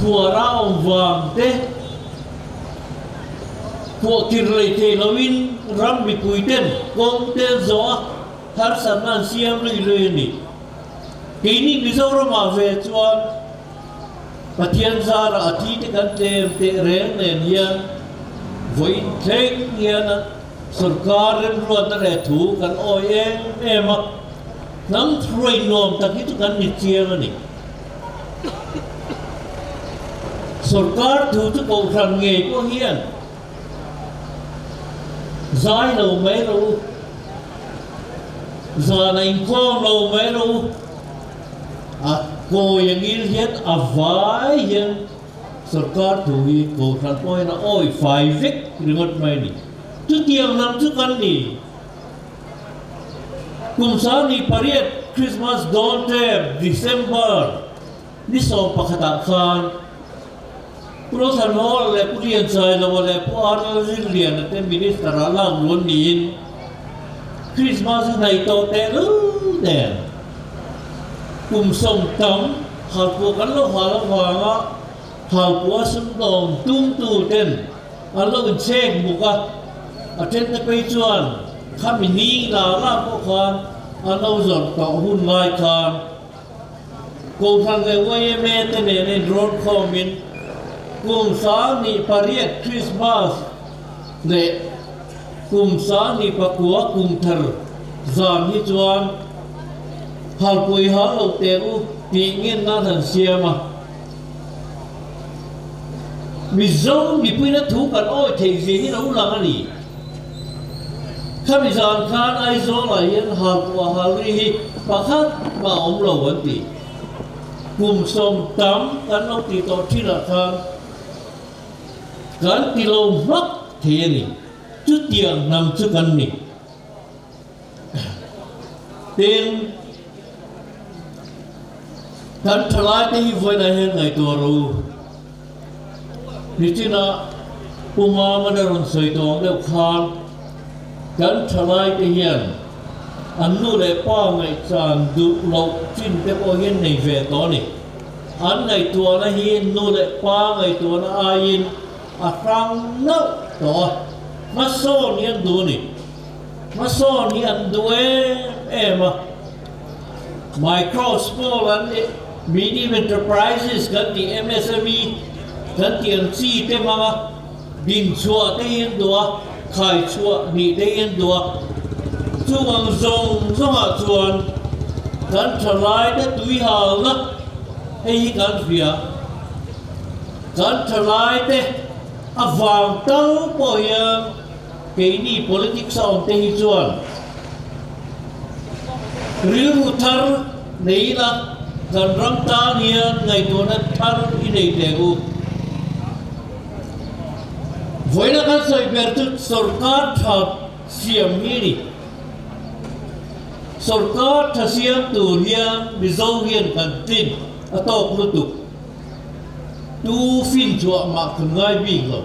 phuar a awm vang te, phuahkir lei thei loin ram mipui ten kawng te an zawh a, harsatna an siam lui lui a ni. Keini Mizoramah ve chuan Pathian zarah a thi te kan tlem teh reng nen hian vawiin thleng hian a Sorkar remruatna leh thu kan awi em em a, hnam hruai nuam tak hi chu kan ni chiang a ni. Sorkar thu chu kohhran ngei pawh hian zai lo mai rawh u, zan a inkhawm lo mai rawh u, a kawi a ngil hian a vai hian Sorkar thu hi kohhran pawhin a awi fai vek ringawt mai a ni. Chutiang lam chu kan ni. Kum 28 Christmas dawn term December ni 11 ah khan Pu Lothan Hall leh Pu Lianchailoa leh Pu Arnold Zinliana te Minister ah lak luan niin Christmas a hnaih tawh tehlul nen kum sawm tam Halpuah kan lo hal avanga halpuah sumdawng tumtu ten an lo inchhek bawk a, a thente phei chuan khami ni la la pawh khan an lo zawrh tawh hun lai khan Kohhran leh YMA te nen a inrawn khawmin kum 18 Krismas leh kum 19 kum thar zan hi chuan Halpui hal lo teh u tih ngen nan han siam a. Mizo mipuina thu kan awi theih zia hi lo lang a ni. Khami zan khan Aizawlah hian halpuah halri hi pakhat mah a awm lo an ti. Kum sawm tam kan lo tih tawh thinah khan kan ti lo hmak thei a ni. Chutiang hnam chu kan ni. Tin, kan thalaite hi vawiinah hian ngaihtuah rawh u. Nichinah Pu Mamana rawn sawi tawng deuh khan kan thalaite hian an nu leh pa ngaihchan duh loh chin te pawh hian nei ve tawh a ni. An ngaihtuahna hi nu leh pa ngaihtuahna aiin a hrang nauh tawh a, hmasawn hi an duh a ni. Hmasawn hi an duh em em a, Micro, Small and Medium Enterprises kan tih MSME kan tih ang chi te hmanga dinchhuah te hi an duh a, khaichhuah nih te hi an duh a. Chung ang zawng zawngah chuan kan thalaite tuihalna hei hi kan hria. Kan thalaite avang tal pawh hian Keini politics a awm te hi chuan rilru thar nei ila kan ram tan hian ngaihtuahna thar i nei teh u. Vawiina kan sawi ber chu sorkar tha siam hi a ni. Sorkar tha siam tur hian Mizo hian kan tlin a tawk lutuk. Tu finchhuah mah kan ngai bik lo.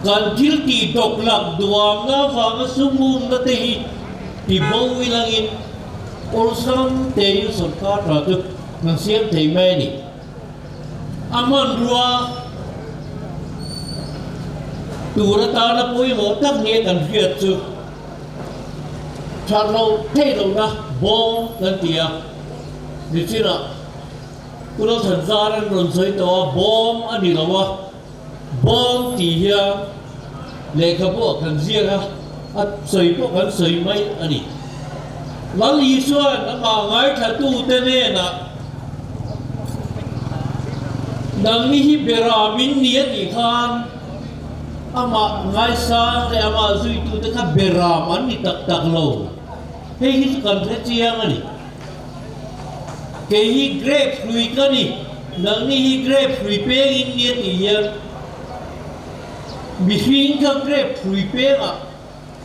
Kan thil tih dawk lak duamna avanga sumumna te hi ti bo ilangin awlsam tein sawrkar tha chu kan siam thei mai a ni. A hmanrua tur atana pawimawh tak nge kan hriat chu that loh theih lohna bawm kan ti a, nichinah Pu Lalthanzar an rawn sawi tawh a, bawm a ni lo a, bawm tih hian lehkhabu ah kan ziak a, a sawi pawh kan sawi mai a ni. Lal Isuan amah ngaithlatute hnenah, Nangni hi bera min ni a tih khan amah ngaisang leh amah zuitute kha beram an ni tak tak lo. Hei hi chu kan hre chiang a ni. Kei hi grape hlui ka ni, nangni hi grape hlui peng in nia tih hian mihring kha grape hlui pengah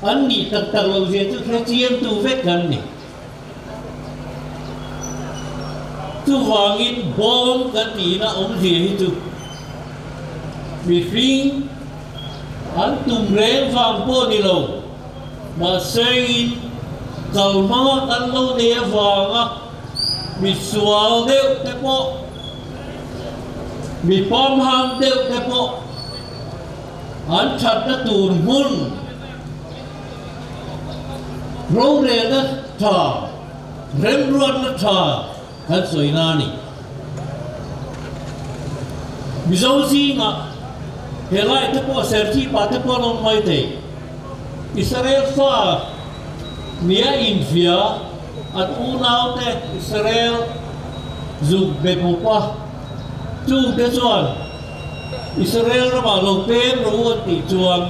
an nih tak tak loh zia chu hre chiang tu vek kan ni. Chuvangin bawm kan tihna awmzia hi chu mihring an tum reng vang pawh ni lo. Mahsein kal hmanga kan lo nei avanga mi sual deuh te pawh, mi pamham deuh te pawh an thatna tur hmun rorelna tha, remruatna tha kan sawina a ni. Mizo zingah helai te pawh Serchhipa te pawh an awm mai thei. Israel fa nia infia an unaute Israel zuk be pupa chungte chuan Israel ramah lo peng rawh u an tih chuan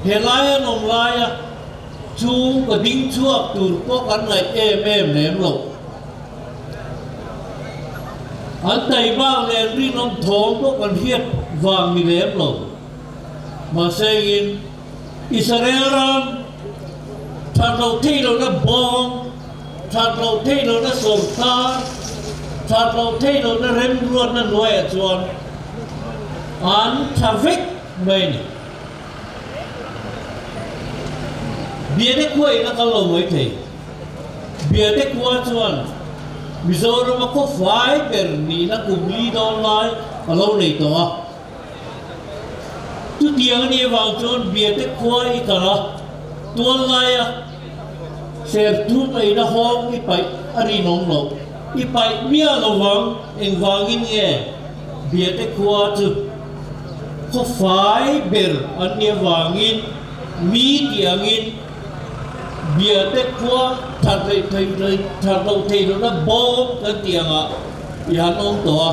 helai an awm laia chhung ka ding chhuak tur pawh kan ngaih em em lem lo. An taibak leh an rinawm thawm pawh kan hriat vang ni lem lo. Mahse in Israel ram that loh theih lohna bawng, that loh theih lohna sawrkar, that loh theih lohna remruatna hnuaiah chuan an tha vek mai a ni. Biate khua in a kal lo mai thei. Biate khua chuan Mizorama khaw fai ber nihna kum li dawn lai a lo nei tawh a. Chutiang a nih avang chuan Biate khua i kal a, tual laia serthum eina hawng i paih a rinawm loh. I paih miah lo vang, engvangin nge Biate khua chu khaw fai ber an nih avangin mi tih angin Biate khua that leh that loh theih lohna bawm kan tih angah i han awm tawh a.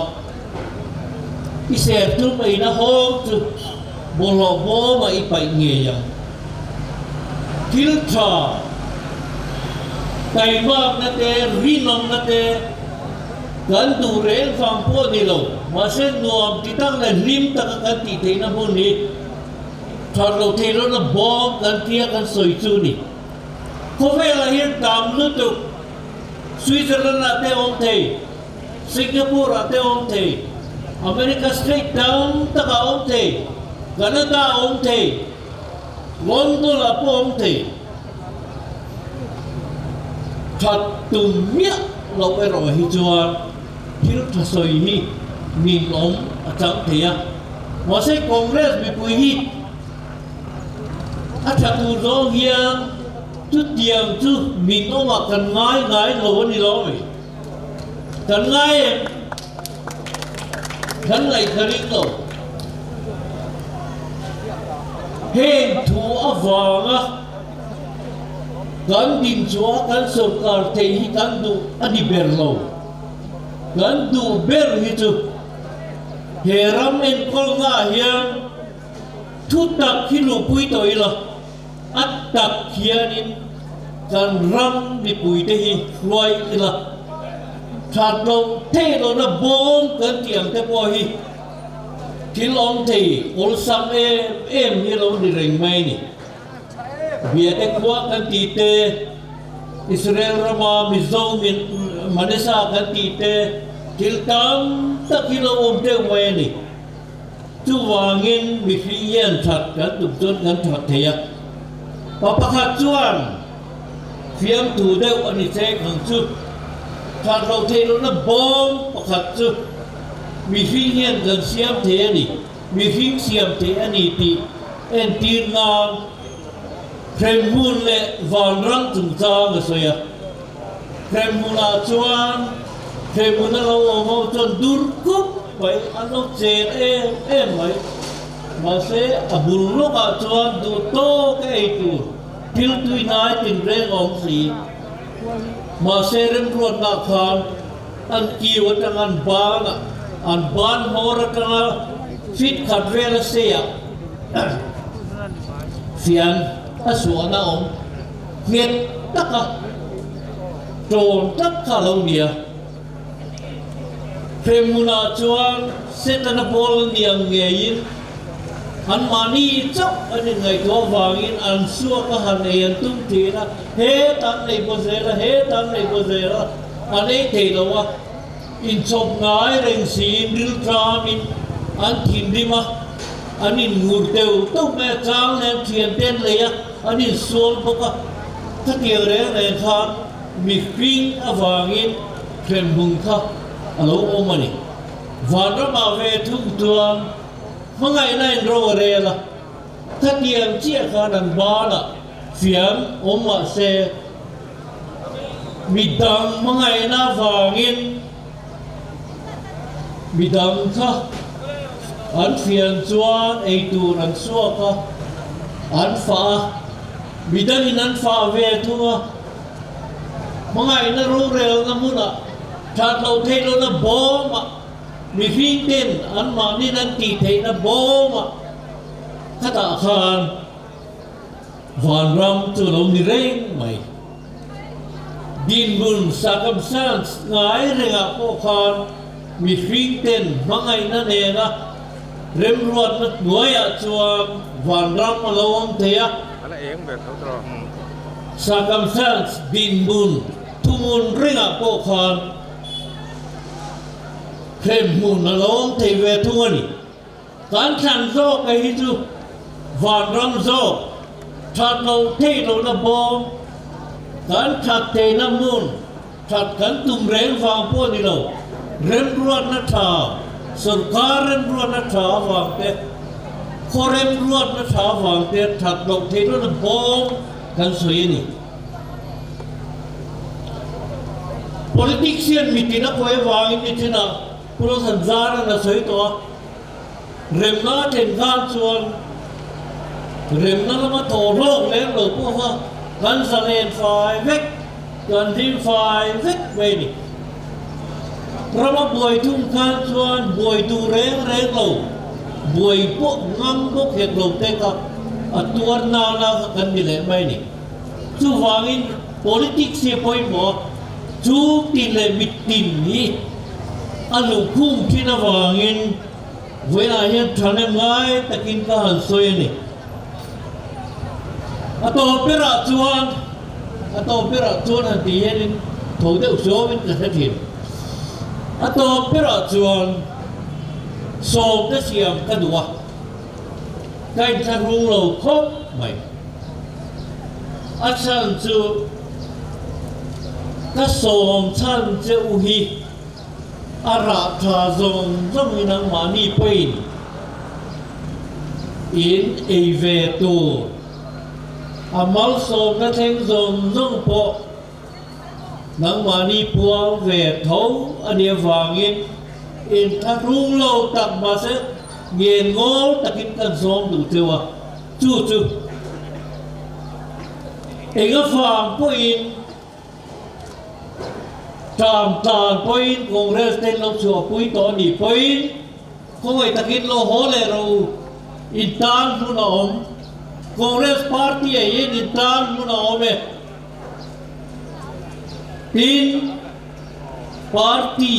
I serthum eina hawng chu bawlhhlawh bawmah i paih ngei ang. Thil tha, taimakna te, rinawmna te kan duh reng vang pawh ni lo, mahse nuam ti tak leh hlim taka kan tih theihna hmun hi that loh theih lohna bawm kan tia kan sawi chu ni. Khawvelah hian tam lutuk Switzerland-ah te awm thei. Singapore ah te awm thei, America state dang takah awm thei. Canada a awm thei, London ah pawh a awm thei. That tum miah loh erawh hi chuan thil tha sawi hi ninawm a chang thei a. Mahse Congress mipui hi a tha tur zawng hian chutiang chu ninawmah kan ngai ngai lo a ni lo mai. Kan ngai em? Kan ngaih ka ring lo. Heng thu avanga kan din chhuah kan sorkar thei hi kan duh a ni ber lo. Kan duh ber hi chu he ram enkawlnaah hian thu tak hi luhpui tawh ila a tak hianin kan ram mipuite hi hruai ila that loh theih lohna bawm kan tih ang te pawh hi thil awm thei awlsam em em hi a lo ni reng mai a ni. Biate khua kan tih te, Israel rama Mizo min Manesa kan tih te thil tam tak hi lo awm deuh mai a ni. Chuvangin mihring hian that kan tum chuan kan that thei a. Pa pakhat chuan fiamthu deuh a ni chek ang chu. That loh theih lohna bawm pakhat chu mihring hian kan siam thei a ni, mihring siam thei a ni tih entir nan Hremhmun leh Vanram chungchang a sawi a. Hremhmunah chuan Hremhmun a lo awm ho chuan dur khup mai an lo chen em em mai. Mahse a bul lawkah chuan duh tawk a ei tur thil tui hnai tinreng a awm si. Mahse remruatnah khan an kiu atanga an banah an ban hmawr atanga fit khat vel a seiah fian a suahna a awm. Nghet taka tawn tlat kha a lo ni a. Hremhmunah chuan Setana pawl an ni ang ngeiin anmahni chauh an inngaihtuah avangin an suak a han ei an tum thin a, hetah an ei baw zel a, hetah an ei baw zel a, an ei thei lo a, inchawp ngai reng siin rilṭamin an thinrim a, an inngur deuh deuh mai a, chang leh an thiante an lei a. An insual bawk a, khatiang reng reng khan mihring avangin hremhmun kha a lo awm a ni. Vanramah ve thung chuan hmangaihna in ro a rel a, khatiang chiah khan an banah fiam awm mah se midang hmangaihna avangin Midang kha an fian chuan eitur an suak a, an fah a, midangin an fah ve thung a. Hmangaihna rorelna hmunah that loh theih lohna bawmah mihring ten anmahnin an tih theihna bawmah khatah khan Vanram chu lo ni reng mai. Dinhmun, circumstance, ngai rengah pawh khan mihring ten hmangaihna nena remruatna hnuaiah chuan vanram a lo awm thei a. Circumstance, dinhmun, thuhmun rengah pawh khan hremhmun a lo awm thei ve thung a ni. Kan thlan zawk a hi chu vanram zawk that loh theih lohna bawm, kan that theihna hmun that kan tum reng vang pawh ni lo, remruatna tha, sorkar remruatna tha avang te, khaw remruatna tha avang te that loh theih lohna bawm kan sawi a ni. Politics hian mitin a khawi avangin nichinah Pu Lalthanzara'n a sawi tawh a, remna a thlen khan chuan remna lama thaw hlawk lem lo pawh kha kan zalen fai vek, kan hlim fai vek mai a ni. Rama buai thung khan chuan buai duh reng reng lo, buai pawh ngam bawk hek lo te kha a tuar nana kha kan ni leh mai a ni. Chuvangin politics hi a pawimawh a, chu tin leh mitin hi a luhkhung thin avangin vawiinah hian thahnem ngai takin ka han sawi a ni. A tawp berah chuan, a tawp berah chuan han tih hianin tho deuh suauin ka hre thin. A tawp berah chuan sawmte siam ka duh a. Ka inthlahrung lo khawp mai. A chhan chu ka sawm chhan che u hi a rah tha zawng zawng hi nangmahni pawhin in ei ve tur, a malsawmna thleng zawng zawng pawh nangmahni puang ve tho a nih avangin inthlahrung lo tak mahse ngen ngawl takin kan sawm duh cheu a. Chu chu eng avang pawhin tlam tlan pawhin Congress ten lo chhuahpui tawh a nih pawhin khawngaih takin lo haw leh rawh u, in tan hmun a awm. Congress party ah hian in tan hmun a awm e. Tin, party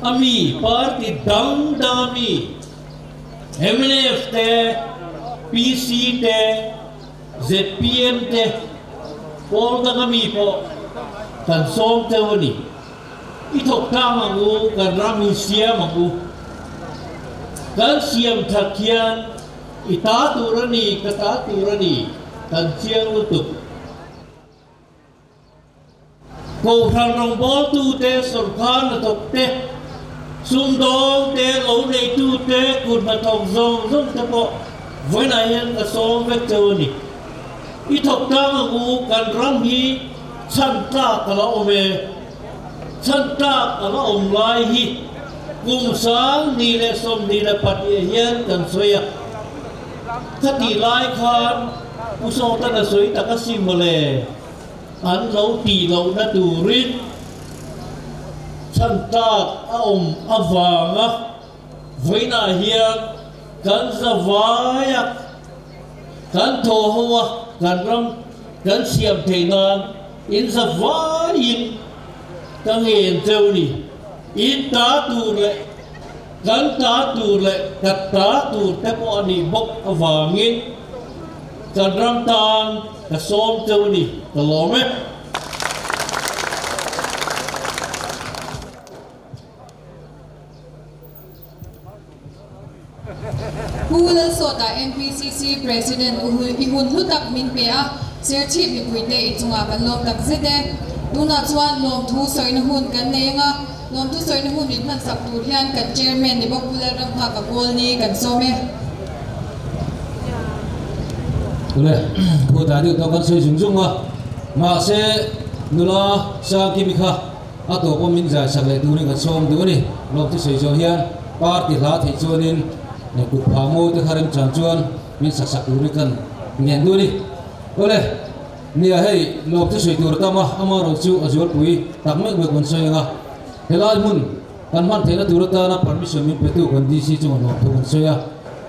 a mi, party dang dang a mi, Mnf te, PC te, zpm te, pawl danga mi pawh kan sawm teuh a ni. I thawk tlang ang u, kan ram hi siam ang u. Kan siam that hian i ta tur a ni, ka ta tur a ni, kan chiang lutuk. Kohhran rawngbawltute, sawrkar hnathawk te, sumdawng te, lo neitu te, kut hnathawk zawng zawng te pawh vawiinah hian ka sawm vek cheu a ni. I thawk tlang ang u, kan ram hi chhan tlak a la awm e. Chhan tlak a la awm lai hi kum 2022 ah hian kan sawi a. Khatih lai khan Pu Sawtana sawi tak a si mawle. An lo tih lohna turin chhan tlak a awm avanga vawiinah hian kan zavai a, kan thaw ho a, kan ram kan siam theih nan in zavaiin ka ngen cheu ni. In ta tur leh kan ta tur leh ka ta tur te pawh a nih bawk avangin kan ram tan Ka sawm teuh a ni, ka lawm e. Pu Lalsawta MPCC President i hun hlu tak min pe a, Serchhip mipuite i chungah kan lawm tak zet e. Tunah chuan lawmthu sawina hun kan nei anga, lawmthu sawina hun min hmansak tur hian kan Chairman ni bawk Pu Lalramnghaka Kawlni kan sawm e. Ule, thu tlai deuh tawh kan sawi zung zung a, mahse nula Sangkimi kha a tawp awm min zai sak leh turin kan sawm duh a ni. Lawm chu sawi zawh hian party hla theih chuanin kut phah mawi te kha remchang chuan min sak sak turin kan ngen duh a ni. Ule, nia hei lawm chu sawi tur a tam a, amaherawh chu a zualpui tak mek mek kan sawi ang a, helai hmun Kan hman theihna tur atana permission min petu kan DC chungah nuam thu kan sawi a,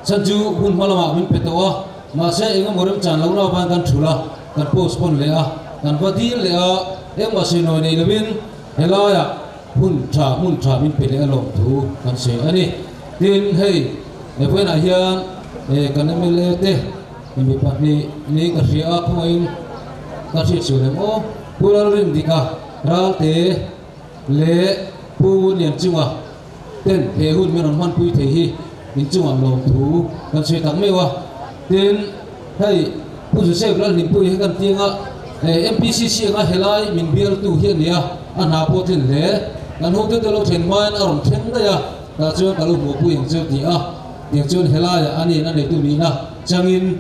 chhan chu hun hma lamah min pe tawh a, mahse engemaw remchan lo lo avangin kan thulh a, kan postpone leh a, kan va dil leh a, engmah sawi nawi nei lovin helaiah hun tha hmun tha min pe leh a lawm thu kan sawi a ni. Tin, hei vawiinah hian kan mla te mi pahnih niin ka hria a, khawngaihin ka hriat sual em aw, Pu Lalrindika Ralte, Leh Pu Ngunlian chunga ten he hun min rawn hmanpui thei hi in chungah lawmthu kan sawi tak meuh a. Tin, hei Pu Joseph Lalhlimpui hi kan tianga MPCC anga helai min bialtu hi a ni a, a hna pawh tlin hle. Kan hotu te lo thlen hmain a rawn thleng daih a, tah chuan ka lo hmuhpui ang cheu ti a, tiang chuan helaiah a nin a neitu nihna changin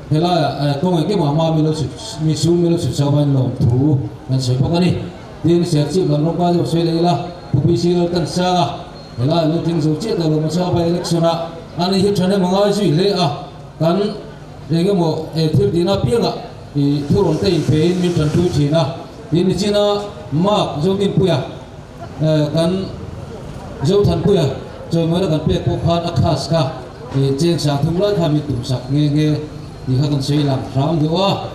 Helaiah kawng engkimah hma mi lo chhut mi sum mi lo chhut chho vain lawmthu kan sawi bawk a ni. Tin, Serchhip lam rawng pa deuh sawi leh ila, Pu PC Laltan Sang a, helaiah lo tling zo chiah tawh lo maw vai election ah ani hi thahnem a ngai zui hle a, kan eng emaw thil tihna apiangah ih thurawn te inpein min tanpui thin a. Tin, nichina Mark Zodinpuia kan Zothanpuia chawimawina kan pek pawh khan a khas kha cheng sang thum lai kha min tum sak nghe nghe tih kha kan sawi lang hram duh a.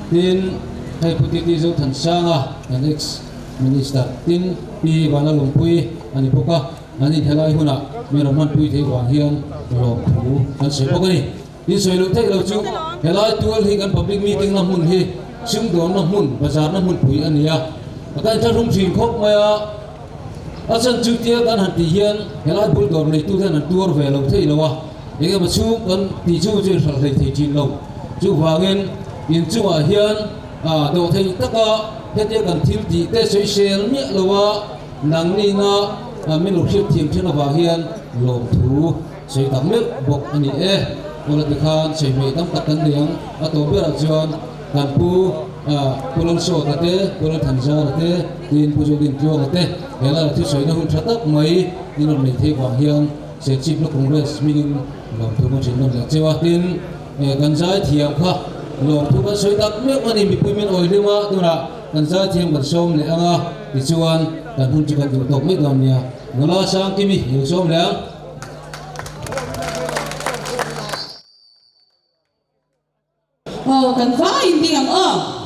Tin, hei Pu Titi Zothansanga kan ex minister tin Pi Vanlalawmpui a ni bawk a, an inhelai hunah min rawn hmanpui theih vang hian lawmthu kan sawi bawk a ni. Tin sawi loh theih lo chu helai tual hi kan public meeting na hmun hi sumdawnna hmun, bazar na hmunpui a ni a, a kan thlahrung thin khawp mai a, a chhan chu tia kan han tih hian helai bul dawr neitu hian an tuar ve lo theih lo a, Eng emaw chhung kan tih chu chu inhralh hlei thei thin lo. Chuvangin inchungah hian dawh thei taka hetia kan thil tih te sawisel miah lo a, nangni-na min lo hriat thiam then avang hian lawmthu sawi tak meuh bawk a ni e. Awla tikhan sawi hmeh tam tak kan nei ang. A tawp berah chuan kan pu Pu Lalsawta te, Pu Lalthanzara te, tin Pu Zodintluanga te he laiah thusawina hun tha tak mai in rawn nei theih vang hian Serchhip la Congress hmingin lawmthu kan hrilh nawn leh cheu a. Tin, kan zaithiam kha lawmthu kan sawi tak meuh a ni, mipui min awi hlim a, tunah kan zaithiam kan sawm leh ang a, tichuan kan hun chu kan duh tawk mai dawn nia. Nula Sangkimi i lo sawm leh ang. Aw, kan vai in ding ang aw.